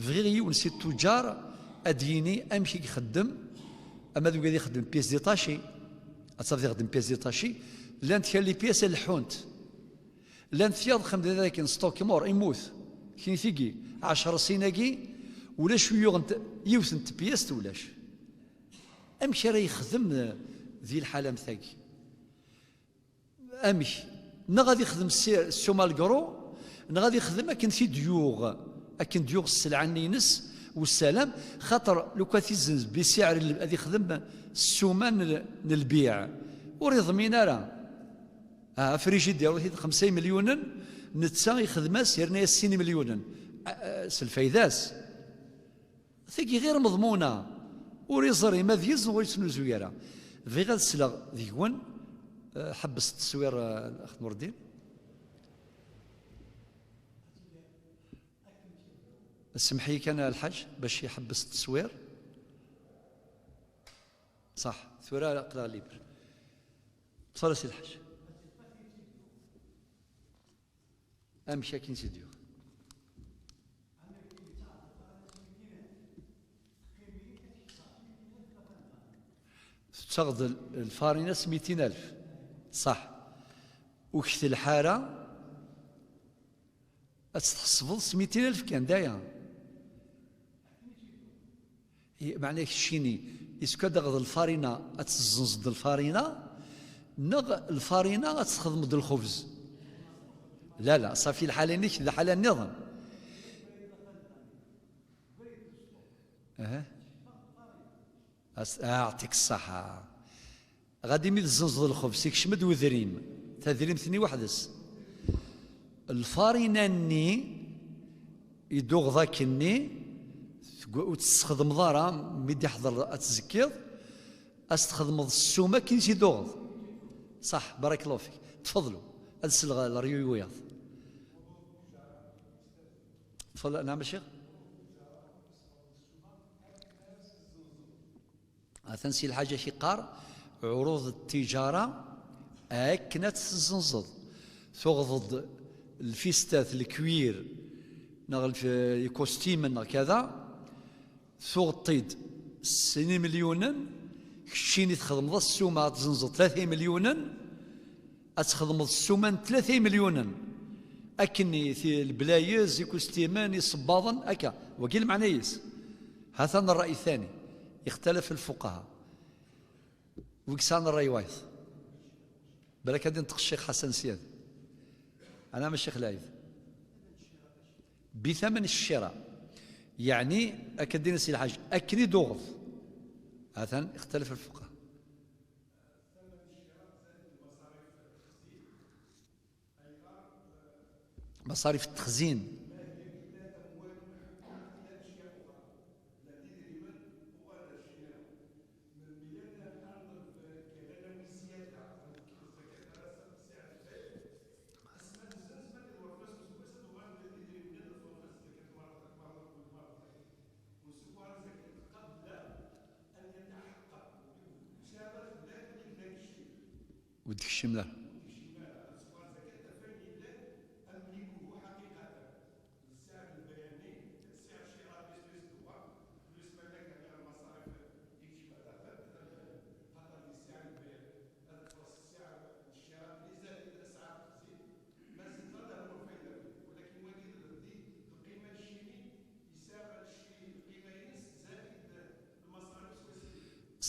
Bɣiɣ yiwen si ttuǧar ad d-yini amek i ixeddem, ama d wigad ixeddmen pièces détachées. Ad tafeḍ ixeddem pièces détachées, llant kra n les pièces leḥḥunt. Llant tiyaḍ xemdent akken, stock mort, immut. Kini tigi, ɛecṛ snin-agi, ulac wi yuɣen t-, yiwet n tpyest, ulac. Amek ara yexdem, eh, di lḥala am tagi? Amek? Neɣ ad yexdem si-, ssuma le gros, neɣ ad yexdem akken t-id-yuɣ, akken d-yuɣ sselɛa-nni-ines, wessalam, xaṭer lukan t-izzenz bisiɛr l-, ad yexdem ssuma n, n lbiɛ, ur iḍmin ara. Ah, afrijidir, ur t-id xemsa imelyunen, netta ixdem-as, yerna-yas sin imelyunen. Ah, ah, s lfayda-s. Tagi ɣir meḍmuna. Ur iẓri ma d yis neɣ ur yettnuzu ara. Bɣiɣ ad sleɣ deg-wen, eh, ḥebbes tteswir, eh, Ax Nurdin. Semmeḥ-iyi kan a Lḥaǧ bac iḥebbes tteswir. Ṣaḥ, tura aql-aɣ libre. Ṭṭfal a Si Lḥaǧ. Amek akin i t-id-yuɣ? Tettaɣeḍ l-, lfarina s mitin alef. Ṣaḥ. Ur k-telḥa ara ad tt-tḥesbeḍ s mitin alef kan, d aya. I, meɛna keččini, est-ce que ad taɣeḍ lfarina, ad tezzenzeḍ lfarina, neɣ lfarina ad txedmeḍ lxubz? La, la, ṣafi, lḥala-inek d lḥala nniḍen. Aha. As-, aɛṭik ṣṣaḥa. Ɣadi mi tezzenzeḍ lxebs, ikcem-d wedrim. Tadrimt-nni weḥd-s. Lfarina-nni i d-tuɣeḍ akkenni, teg-, ur tt-tesxedmeḍ ara, mi d-iḥḍer ad tzekkiḍ, ad s-txedmeḍ ssuma akken i tt-id-tuɣeḍ. Ṣaḥ, barakallahu fik. Tfeḍlu. Ad sleɣ leryuy wiyaḍ. Tfeḍlu, naɛam a ccix? Atan Si Lḥaǧ ak-iqqar, ɛuruḍ ttijara akken ad tt-tezzenzeḍ. Tuɣeḍ-d lfistat, lkwir, neɣ lf-, ikustimen, neɣ kada, tuɣeḍ-t-id sin imelyunen, keččini txedmeḍ ssuma ad tezzenzeḍ tlata imelyunen, ad txedmeḍ ssuma n tlata imelyunen. Akken i ti-, leblayez, ikustimen, isebbaḍen, akka. Wagi lmeɛna-is. Hatan ṛṛay ثاني. اختلف الفقهاء. Wi yesɛan ṛṛay wayeḍ? Balak ad inṭeq Ccix Ḥasan Syad. Ana ma Ccix Lɛid. بثمن الشراء. يعني, akka d-yenna Si Lḥaǧ, akken i d-uɣeḍ. Atan, اختلف الفقهاء. مصاريف التخزين. Ur d-kcim ara.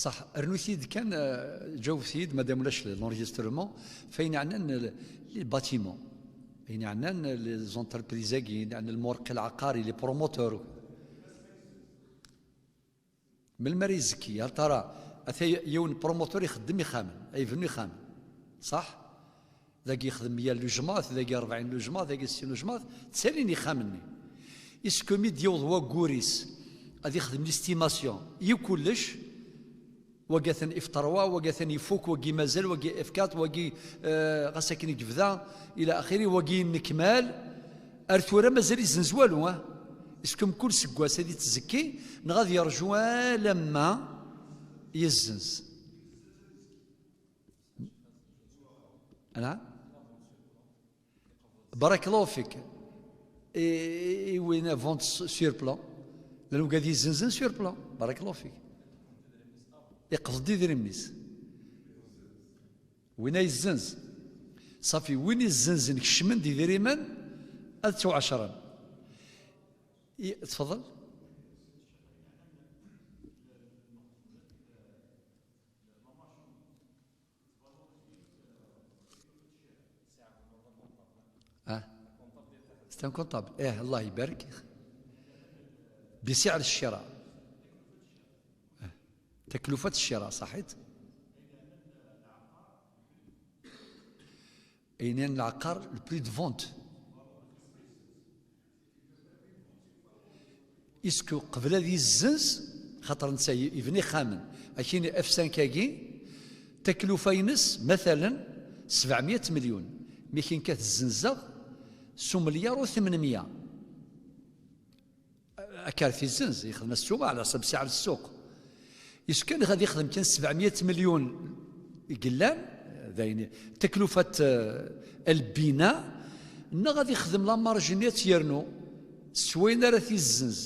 صح، rnut-iyi-d kan, euh, ǧawbet-iyi-d, madame ulac l'enregistrement, f ayen yeɛnan l-, les bâtiments, ayen yeɛnan les entreprises-agi, ayen yeɛnan lmurqi lɛaqari, les promoteurs. Melmi ara izekki? Hal tara, ata yiwen promoteur ixeddem ixxamen, ay ibnu ixxamen. Ṣaḥ? Dagi yexdem meyya lujmat, dagi rebɛin lujmat, dagi settin lujmat, ttalin ixxamen-nni. Est-ce que mi d-yewweḍ waggur-is ad ixdem l'estimation i kullec, wagi atan F trois, wagi atan ifuk, wagi mazal, wagi F quatre, wagi, euh, ɣas akken i yebda, ila axiri, wagi yennekmal, ar tura mazal izzenz walu, ah? Est-ce que mkul seggas ad ittzekki, neɣ ad yerju alamma yezzenz? Ala? Barakallahu fik. I, i, i win vente s-, sur plan. Llan wigad yezzenzen sur plan. Barakallahu fik. Iqbed-d idrimen-is. Win ay yezzenz. Ṣafi, win yezzenzen kecmen-d idrimen, ad ttuɛecren. I, tfeḍel? Ah. C'est un comptable. Eh, Allah يبارك. بسعر الشراء. Ah. تكلفة الشراء، صحيت؟ Ayen n lɛeqqar, le prix de vente. Est-ce que qbel ad yezzenz, xaṭer netta yebna ixxamen, akini F cinq-agi, taklufa-ines, matalen, sebɛemya melyun, mi akken kan t-zzenzeɣ s umelyaṛ u tmenmya. Akka ara t-yezzenz, yexdem-as ssuma ɛla ḥsab sɛa n ssuq. Est-ce que ad yexdem kan sebɛemya melyun i yellan, d ayen, taklufa, eh, lbina, neɣ ad yexdem la marge-nni ad tt-yernu s wayen ara t-yezzenz?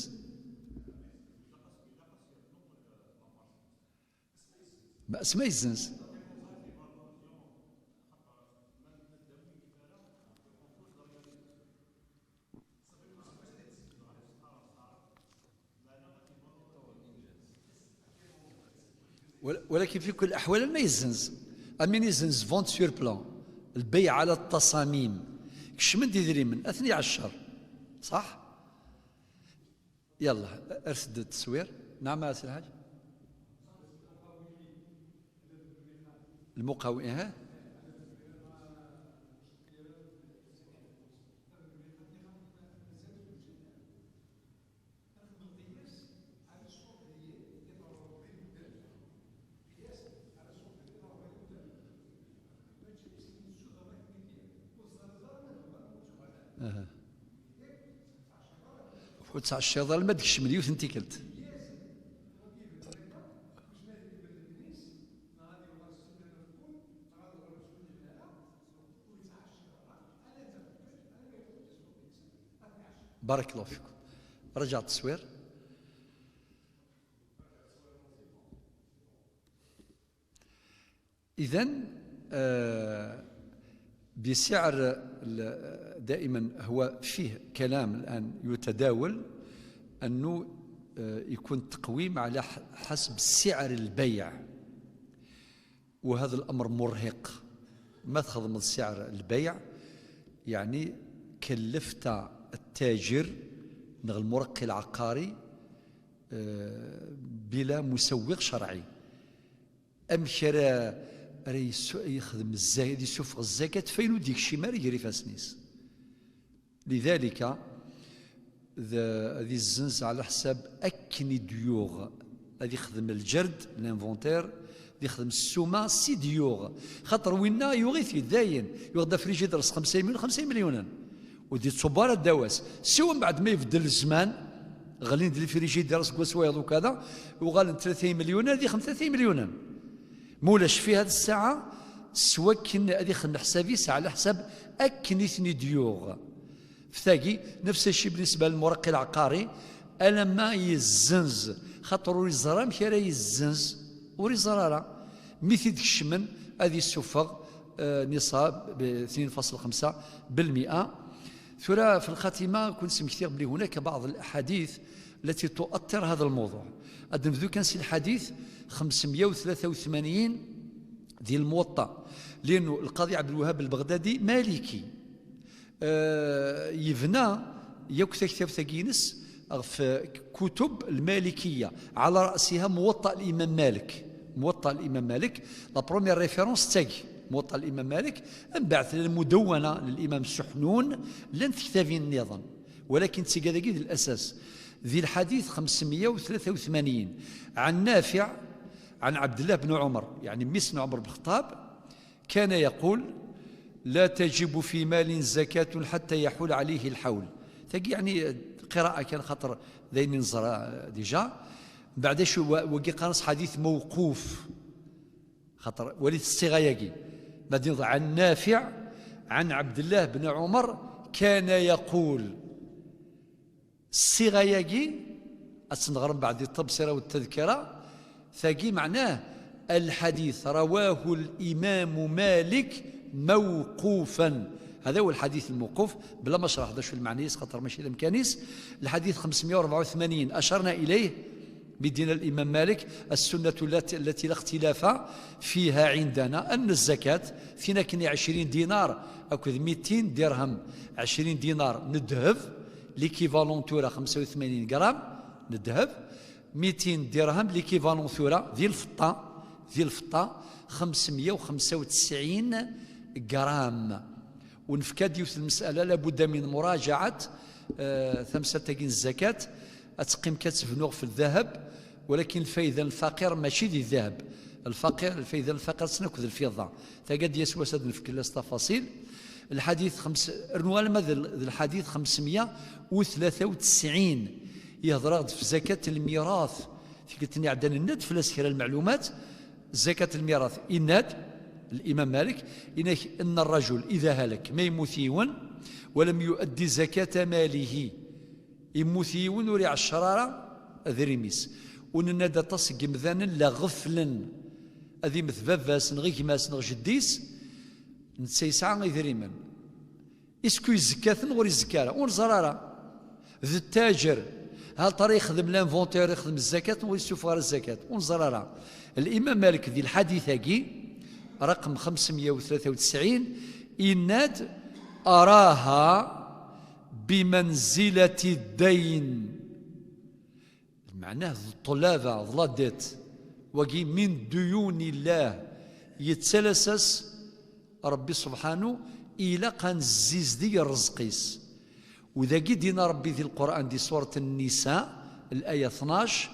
Ma, s ma yezzenz. Wal-, walakin fi kul aḥwal ma yezzenz, amin yezzenz vente sur plan, lbeyɛ ala ttaṣamim, kecmen-d idrimen, ad ten-iɛeccer. Ṣaḥ? Yallah, ers-d tteswir. Naɛam a Si Lḥaǧ? Lmuqawi, aha. Aha. Ur ttɛecciḍ alma d-kecmen yiwet n tikkelt. بارك الله فيكم. رجع التصوير. إذن، آه، بسعر ال-، دائمًا هو فيه كلام الآن يتداول أنه، آه، يكون التقويم على ح-، حسب سعر البيع، وهذا الأمر مرهق. Ma txedmeḍ سعر البيع, يعني كلفت التاجر neɣ المرقي العقاري, euh, بلا مسوغ شرعي. Amek ara, ara yessu-, yexdem zza-, ad yessufeɣ zzakat f ayen ur d-yekcim ara gar ifassen-is. لذلك, d-, ad izzenz ɛla ḥsab akken i d-yuɣ. Ad ixdem lǧerd, l'inventaire, ad ixdem ssuma s i d-yuɣ. Xaṭer winna yuɣ-it-id dayen. Yuɣ-d afrijider s xemsa imelyunen, xemsa imelyunen. Ur d-ittṣubbu ara ddaw-as. Siwa mbeɛd ma ibeddel zzman, ɣlin-d lifrijider seg wass wayeḍ ukada, uɣalen tlata imelyunen, ad ixdem tlata imelyunen. Ma ulac fi هذه الساعة, s wakken ad ixdem leḥsab-is ɛla ḥsab akken i ten-id-yuɣ. F tagi, نفس الشيء بالنسبة للمرقي العقاري, alamma yezzenz, xaṭer ur iẓer amek ara yezzenz, ur iẓer ara. Mi t-id-kecmen, ad isuffeɣ, eh, نصاب ب اثنين فاصل خمسة بالمئة. Tura, في الخاتمة, كنت سمكتيغ بلي هناك بعض الأحاديث التي تؤطر هذا الموضوع. Ad nebdu kan si lḥadit xemsemya u tlata u tmanyin di Lmuwaṭṭa, لأنه القاضي عبد الوهاب البغدادي مالكي. آه، يبنى ياك تكتب تاكينس في كتب المالكية، على رأسها موطأ الإمام مالك. موطأ الإمام مالك، la première référence تاكي موطأ الإمام مالك. من بعد المدونة للإمام سحنون، لن تكتبين نظام، ولكن تيقاداكي الأساس. ذي الحديث خمسمية وثلاثة وثمانين، عن نافع عن عبد الله بن عمر, يعني ميسن عمر بن الخطاب, كان يقول: لا تجب في مال زكاة حتى يحول عليه الحول. تاكي يعني قراءة كان خاطر ذين نزرا ديجا. بعد شو و-، وقي قانص حديث موقوف. خاطر وليت الصيغة ياكي. بعدين عن نافع عن عبد الله بن عمر كان يقول. الصيغة ياكي, أتنغرم بعد التبصرة والتذكرة, ثاكي معناه الحديث رواه الإمام مالك موقوفا. هذا هو الحديث الموقوف, بلا ما شرح هذا شو المعنى, خاطر ماشي لمكانيس. الحديث خمسمية وأربعة وثمانين أشرنا إليه بدين الإمام مالك: السنة التي، التي لا اختلاف فيها عندنا أن الزكاة ثينا كني عشرين دينار أكد ميتين درهم, عشرين دينار ندهب, l'équivalent تورا خمسة وثمانين غرام ندهب, ميتين درهم l'équivalent ثورا ذي الفطة, ذي الفطة خمسمية وخمسة وتسعين غرام. ونفكاد يوث المسألة لابد من مراجعة, آه، ثمسة تاكين الزكاة, أتقيم كتبنوغ في الذهب, ولكن الفايدة الفقير ماشي ذي الذهب. الفقير, الفايدة الفقير سنكذ الفضة. تاقد يسوى سد نفكلاس تفاصيل. الحديث خمس، رنوا لما ذا ال-، ذا الحديث خمسمية وثلاثة وتسعين, يهضر في زكاة الميراث. في قلت لي عدن الند فلاس كرا المعلومات. زكاة الميراث إناد الإمام مالك, إنك إن الرجل إذا هلك ما يموت يون ولم يؤدي زكاة ماله, يموت يون وري عشرة أذريميس, ونناد تصق مذانا لا غفلا, أذي مثباباس نغيكماس نغجديس, نتسيسعى إذريمن. Est-ce que يزكى-ten ولا يزكى راه؟ ونزرارة. ذي التاجر, هل ترى يخدم l'inventaire, يخدم الزكاة ولا يسوف غير الزكاة؟ ونزرارة. الإمام مالك ذي الحديث هاكي, رقم خمسمية وثلاثة وتسعين, إناد أراها بمنزلة الدين. معناه الطلابة, ضلادات, وقي من ديون الله, يتسلسس ربي سبحانه, إلا كان الزيز دي الرزقيس. وذا قد دينا ربي ذي القرآن دي سورة النساء, الآية اثناش,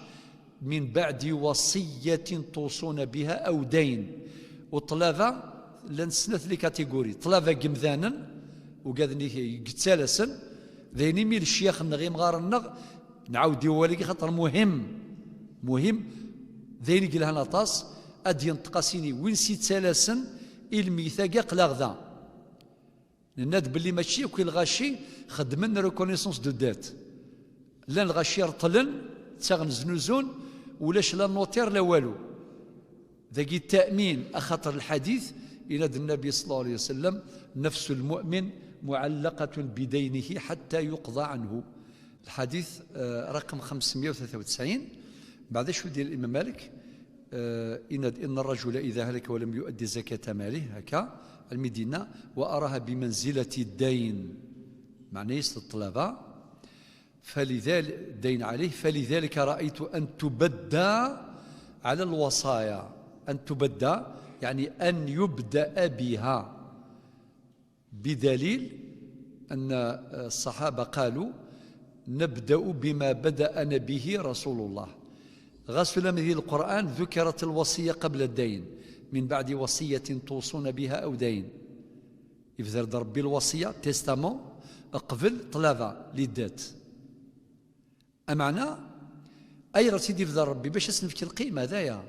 من بعد وصية توصون بها أو دين. وطلابة لان سنة لي كاتيجوري, طلابة قمذانا, وقاذني يتسلسن, ذيني ميل الشيخ النغيم غار النغ, نعاود يوالي خاطر مهم, مهم, ذين قلها نطاس, أدين تقاسيني وين سيتسلسن, الميثاق قلاغ ذا. Nenna-d belli mačči akk i lɣaci xeddmen reconnaissance de dette. Llan lɣaci reṭṭlen, ttaɣen znuzun, ulac la notaire la walu. Dagi التأمين, axaṭer lḥadit, yenna-d Nnabi صلى الله عليه وسلم: نفس المؤمن معلقة بدينه حتى يقضى عنه. الحديث, آه، رقم خمسمية وثلاثة وتسعين. بعد شو دير الإمام مالك؟ آه، إن، إن الرجل إذا هلك ولم يؤد زكاة ماله، هكا، المدينة، وأراها بمنزلة الدين، معنى يسد الطلبة، فلذلك دين عليه، فلذلك رأيت أن تبدى على الوصايا، أن تبدى يعني أن يبدأ بها، بدليل أن الصحابة قالوا: "نبدأ بما بدأنا به رسول الله". Ɣas ula mi di Lqur'an ذكرت الوصية قبل الدين، "من بعد وصية توصون بها أو دين". Yebder-d Ṛebbi lwasiya, testament, qbel ṭṭlaba, les dettes. Ameɛna, ayɣer tt-id-yebder Ṛebbi? Bac ad s-nefk lqima, d aya.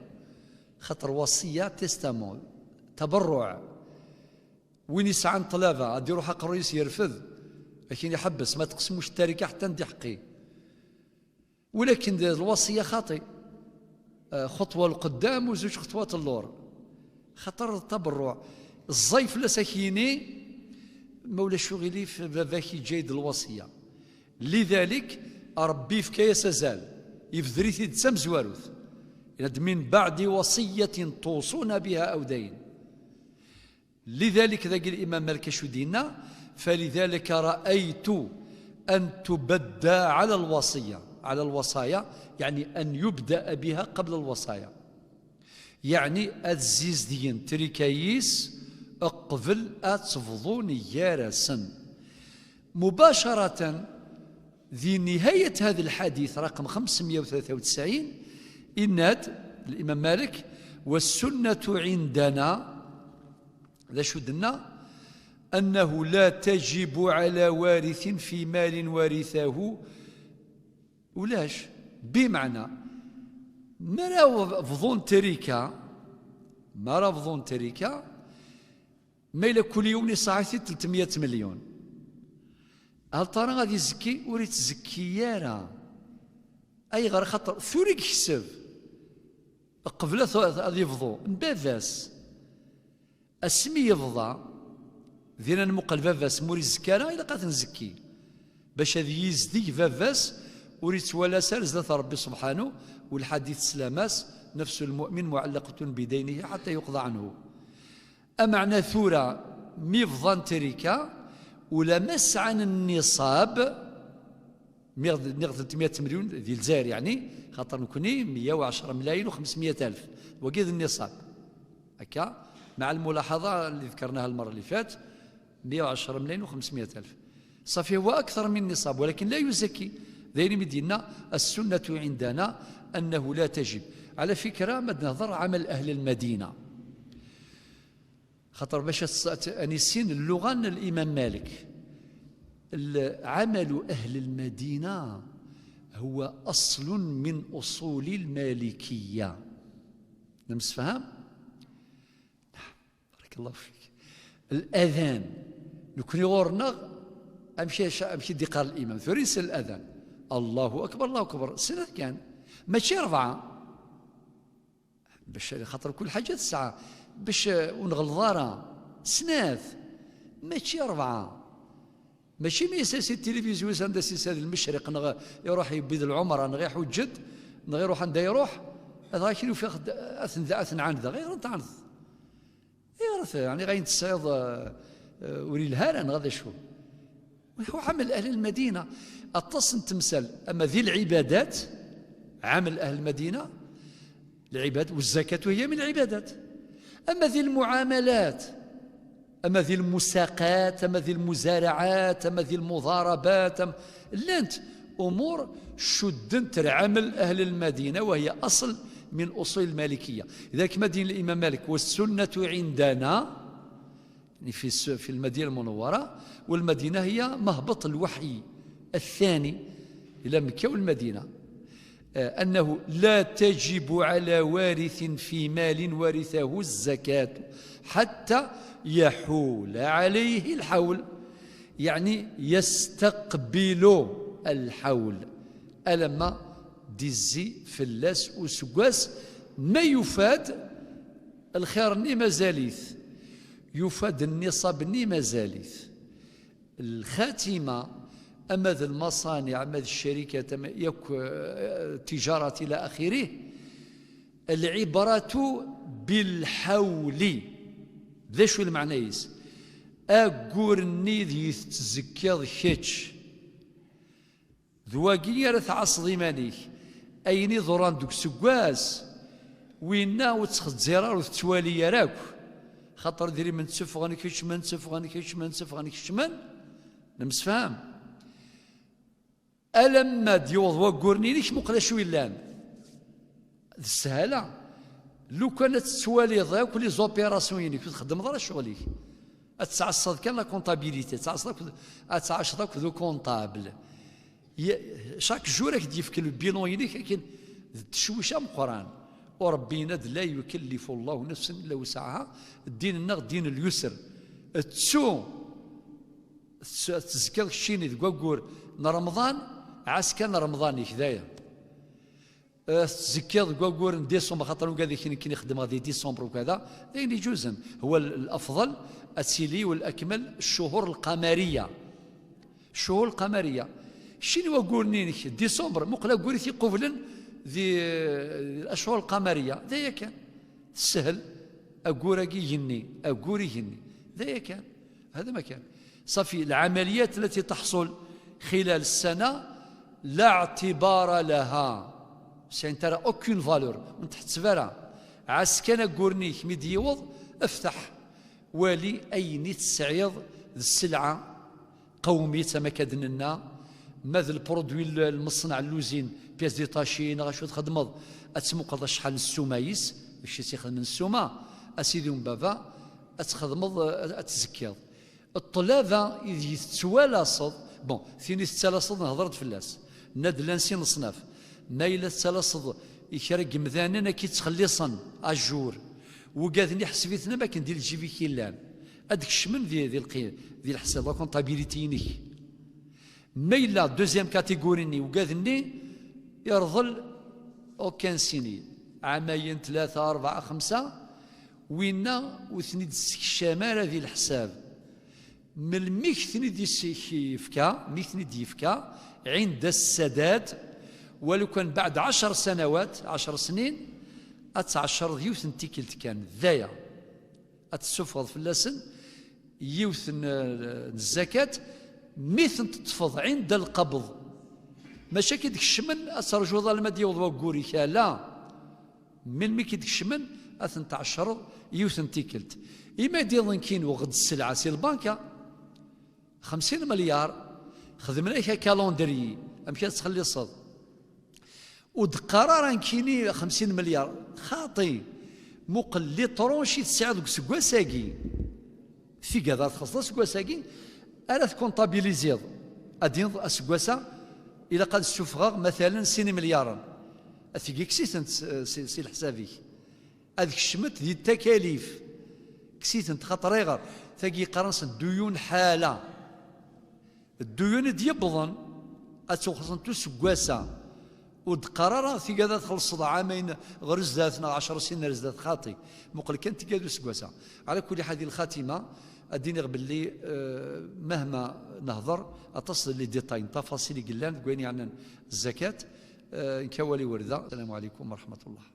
Xaṭer wasiya, testament, tabeṛṛuɛ. Win yesɛan ṭṭlaba, ad iruḥ aqerruy-is yerfed, akin iḥebbes, ma teqsem uc ttarika ḥetta n diḥqi. Walakin d lwasiya xaṭi. Eh, xeṭwa lqeddam u zuǧ xeṭwat n lur. Xaṭer d tabeṛṛuɛ. Ẓẓay fell-as ad k-yini, ma ulac uɣilif, baba-k yeǧǧa-yi-d lwasiya. Lidalik, Ṛebbi yefka-yas azal. Yebder-it-id d tamezwarut. Yenna-d: "من بعد وصية توصون بها أو دين". Lidalik, dagi Limam Malik acu d-yenna: "فلذلك رأيت أن تبدى على الوصية، على الوصايا، يعني أن يبدأ بها قبل الوصايا." Yeɛni ad zizdigen trika-is qbel ad tebḍun gar-asen. مباشرة, di nihayat هذا الحديث رقم خمسمية وثلاثة وتسعين, yenna-d Limam Malik: "والسنة عندنا", d acu d-nenna? "أنه لا تجب على وارث في مال ورثه". Ulac. Bimeɛna, mi ara bḍun trika, mi ara bḍun trika, ma yella kul yiwen yesɛa-t-id tletmya milyun, hal tara ad izekki? Ur ittezekki ara. Ayɣer? Xaṭer tura i yekseb, qbel ad, ad yebḍu, n baba-s. Asmi yebḍa, din ad nmuqel baba-s, ma ur izekki ara, ilaq ad t-nzekki. Bac ad yizdig baba-s, ur ittwalas ara zdat Ṛebbi subḥanu, u lḥadit sslam-as: "نفس المؤمن معلقة بدينه حتى يقضى عنه". Ameɛna tura, mi bḍan trika, ulamma sɛan nniṣab, mi ɣ-, nniɣ tletmya milyun di Lezzayer, yeɛni, xaṭer nekni meyya u ɛecṛa mlayin u xemsmya alef, wagi d nniṣab. Akka, مع الملاحظة اللي ذكرناها المرة اللي فات، مية وعشرة ملايين وخمسمية ألف. صافي، هو أكثر من النصاب، ولكن لا يزكي. D ayen i d-yenna: "السنة عندنا أنه لا تجب". على فكرة, ma d-nehḍer ɛamal أهل المدينة. Xaṭer bac ad, ad nissin lluɣa n Limam Malik. L-, عمل أهل المدينة هو أصل من أصول المالكية. Nemsefham? Barakallahu fik. L'adan. Nekni ɣur-neɣ, amek i, amek i d-iqqar limam? Tura yessal l'adan. Allahu akbar, Allahu akbar. Snat kan. Mačči rebɛa. Bac, xaṭer kul ḥaǧa tesɛa. Bac, eh, ur nɣelleḍ ara. Snat. Mačči rebɛa. Mačči mi yessers tilivizyu-s anda s-yessad lmecreq, neɣ iruḥ yewwi-d lɛumra, neɣ iḥuǧǧ-d, neɣ iruḥ anda iruḥ, dɣa akken ufiɣ-d, ad ten-, ad ten-ɛandeɣ. Ayɣer ad ten-tɛandeḍ? Ayɣer ad, yeɛni, ayen tesɛiḍ, eh, eh, ur yelha ara, neɣ d acu? Wa ɛamal ahli lmadina. Aṭas n temsal, ama di lɛibadat, ɛamal ahli lmadina, العباد، والزكاة هي من العبادات. أما ذي المعاملات، أما ذي المساقات، أما ذي المزارعات، أما ذي المضاربات، أم-، llant أمور cuddent ar ɛamal أهل المدينة، وهي أصل من أصول المالكية. لذلك ma d-yenna Limam Malik: "والسنة عندنا"، يعني في الس-، في المدينة المنورة، والمدينة هي مهبط الوحي الثاني إلى مكة والمدينة، آه، أنه لا تجب على وارث في مال ورثه الزكاة حتى يحول عليه الحول، يعني يستقبل الحول، alamma d-izzi fell-as useggas, ma yufa-d lxir-nni mazal-it, yufa-d nniṣab-nni mazal-it. Lxatima, ama d lmaṣaniɛ, ama d ccarikat, ama yakk, eh, tijarat ila axirih, العبرة بالحول. D acu i lmeɛna-is? Aggur-nni deg tetzekkiḍ kečč, d wagi ara tɛasseḍ iman-ik. Ayen iḍuran deg useggas, winna ur ttxezzir ara, ur tettwali ara akk. Xaṭer idrimen tteffɣen keččmen, tteffɣen keččmen, tteffɣen keččmen. Nemsefham? Alamma d-yewweḍ waggur-nni-inek, muqel acu yellan. D sshala. Lukan ad tettwaliḍ akk les opérations-inek, ur txeddmeḍ ara ccɣel-ik. Ad tɛasseḍ kan la comptabilité, ad tɛasseḍ akked, ad tɛaceḍ akked ukunṭabl. Chaque jour ad k-d-yefk le bilan-inek, akken d ttecwic ameqqran. U Ṛebbi yenna-d: "La yukellifu Allahu nafsan illa wusɛaha." Ddin-nneɣ ddin n lyusr. Ttu, ttu, ad tezkiḍ keččini deg waggur n Remḍan, ɛass kan Remḍan-ik, d aya. Eh, tettezkiḍ deg waggur n décembre, xaṭer ugad-ik nekkini xeddmeɣ di décembre ukada, d ayen iǧuzen. Huwa l-, الأفضل ad tili والأكمل الشهور القمرية. الشهور القمرية. Keččini waggur-nni-inek décembre, muqel aggur i t-iqublen di, eh, الأشهر القمرية. D aya kan. Teshel. Aggur-agi igenni, aggur igenni. D aya kan. هذا ما كان. صافي، العمليات التي تحصل خلال السنة لا اعتبار لها. Sɛint ara aucune valeur. Ur n-tḥetteb ara. Ɛass kan aggur-nni-k mi d-yiweḍ, efteḥ. Wali ayen i tesɛiḍ d sselɛa. Qewm-itt am akka d-nenna. Ma d lprodwi l-, lmeṣneɛ n l'usine, pièces détachées neɣ acu txedmeḍ, ad tmuqleḍ acḥal n ssuma-is, d kečč i tt-ixedmen ssuma, a sidi n baba, ad txedmeḍ, eh, ad tzekkiḍ. Ṭṭlaba ideg tettwalaseḍ, bon, tin i tettalaseḍ nehḍer-d fell-as, nna-d llan sin leṣnaf. Ma yella tettalaseḍ i kra n yemdanen ad k-ittxelliṣen, à jour, wugad-nni ḥseb-iten am akken di lǧib-ik i llan, ad d-kecmen di, di lqi-, di leḥsab, la comptabilité-inek. Ma yella deuxième catégorie-nni, ugad-nni irḍel aucun signe, ɛamayen, tlata, rebɛa, xemsa, winna ur ten-id-tessekcam ara di leḥsab. Melmi i k-ten-id-yefka, mi i k-ten-id-yefka, عند السداد, walu kan بعد عشر سنوات, ɛecṛ snin, ad tɛecṛeḍ yiwet n tikkelt kan, d aya. Ad tessufɣeḍ fell-asen yiwet n, n zzakat, mi tent-teṭṭfeḍ عند القبض. Maca ki d-kecmen, ad terjuḍ alma d-yaweḍ waggur-ik, ala. Melmi ki d-kecmen, ad tent-tɛecṛeḍ yiwet n tikkelt. Ima d-iḍen kinu, ɣed sselɛa si lbanka, xemsin milyar, xedmen-ak calendrier, amek ad tettxelliṣeḍ. Ur d-qqar ara nekkini xemsin milyar. Xaṭi. Muqel les tranches i tesɛiḍ deg useggas-agi. Tigad ara txellṣeḍ aseggas-agi, ara tkuntabiliziḍ. Ad d-tiniḍ aseggas-a, ilaq ad ssufɣeɣ, matalen, sin imelyaren. Ad tigi kkes-itent s, si, si leḥsab-ik. Ad kecment di takalif. Kkes-itent, xaṭer ayɣer? Tagi qqaren-asen dduyun ḥala. Dduyun i d-yewwḍen ad tt-xellṣent useggas-a. Ur d-qqar ara tigad ad txellṣeḍ ɛamayen ɣer zdat neɣ ɛecṛ snin ar zdat, xaṭi. Muqel kan tigad useggas-a. Ɛla kulli ḥal, di lxatima, ad d-iniɣ belli, eh, mahma nehḍer, aṭas n les détails, n tafaṣil i yellan deg wayen yeɛnan zzakat, eh, nekk awal-iw ar da. Assalamu ɛalaykum wa raḥmatullah.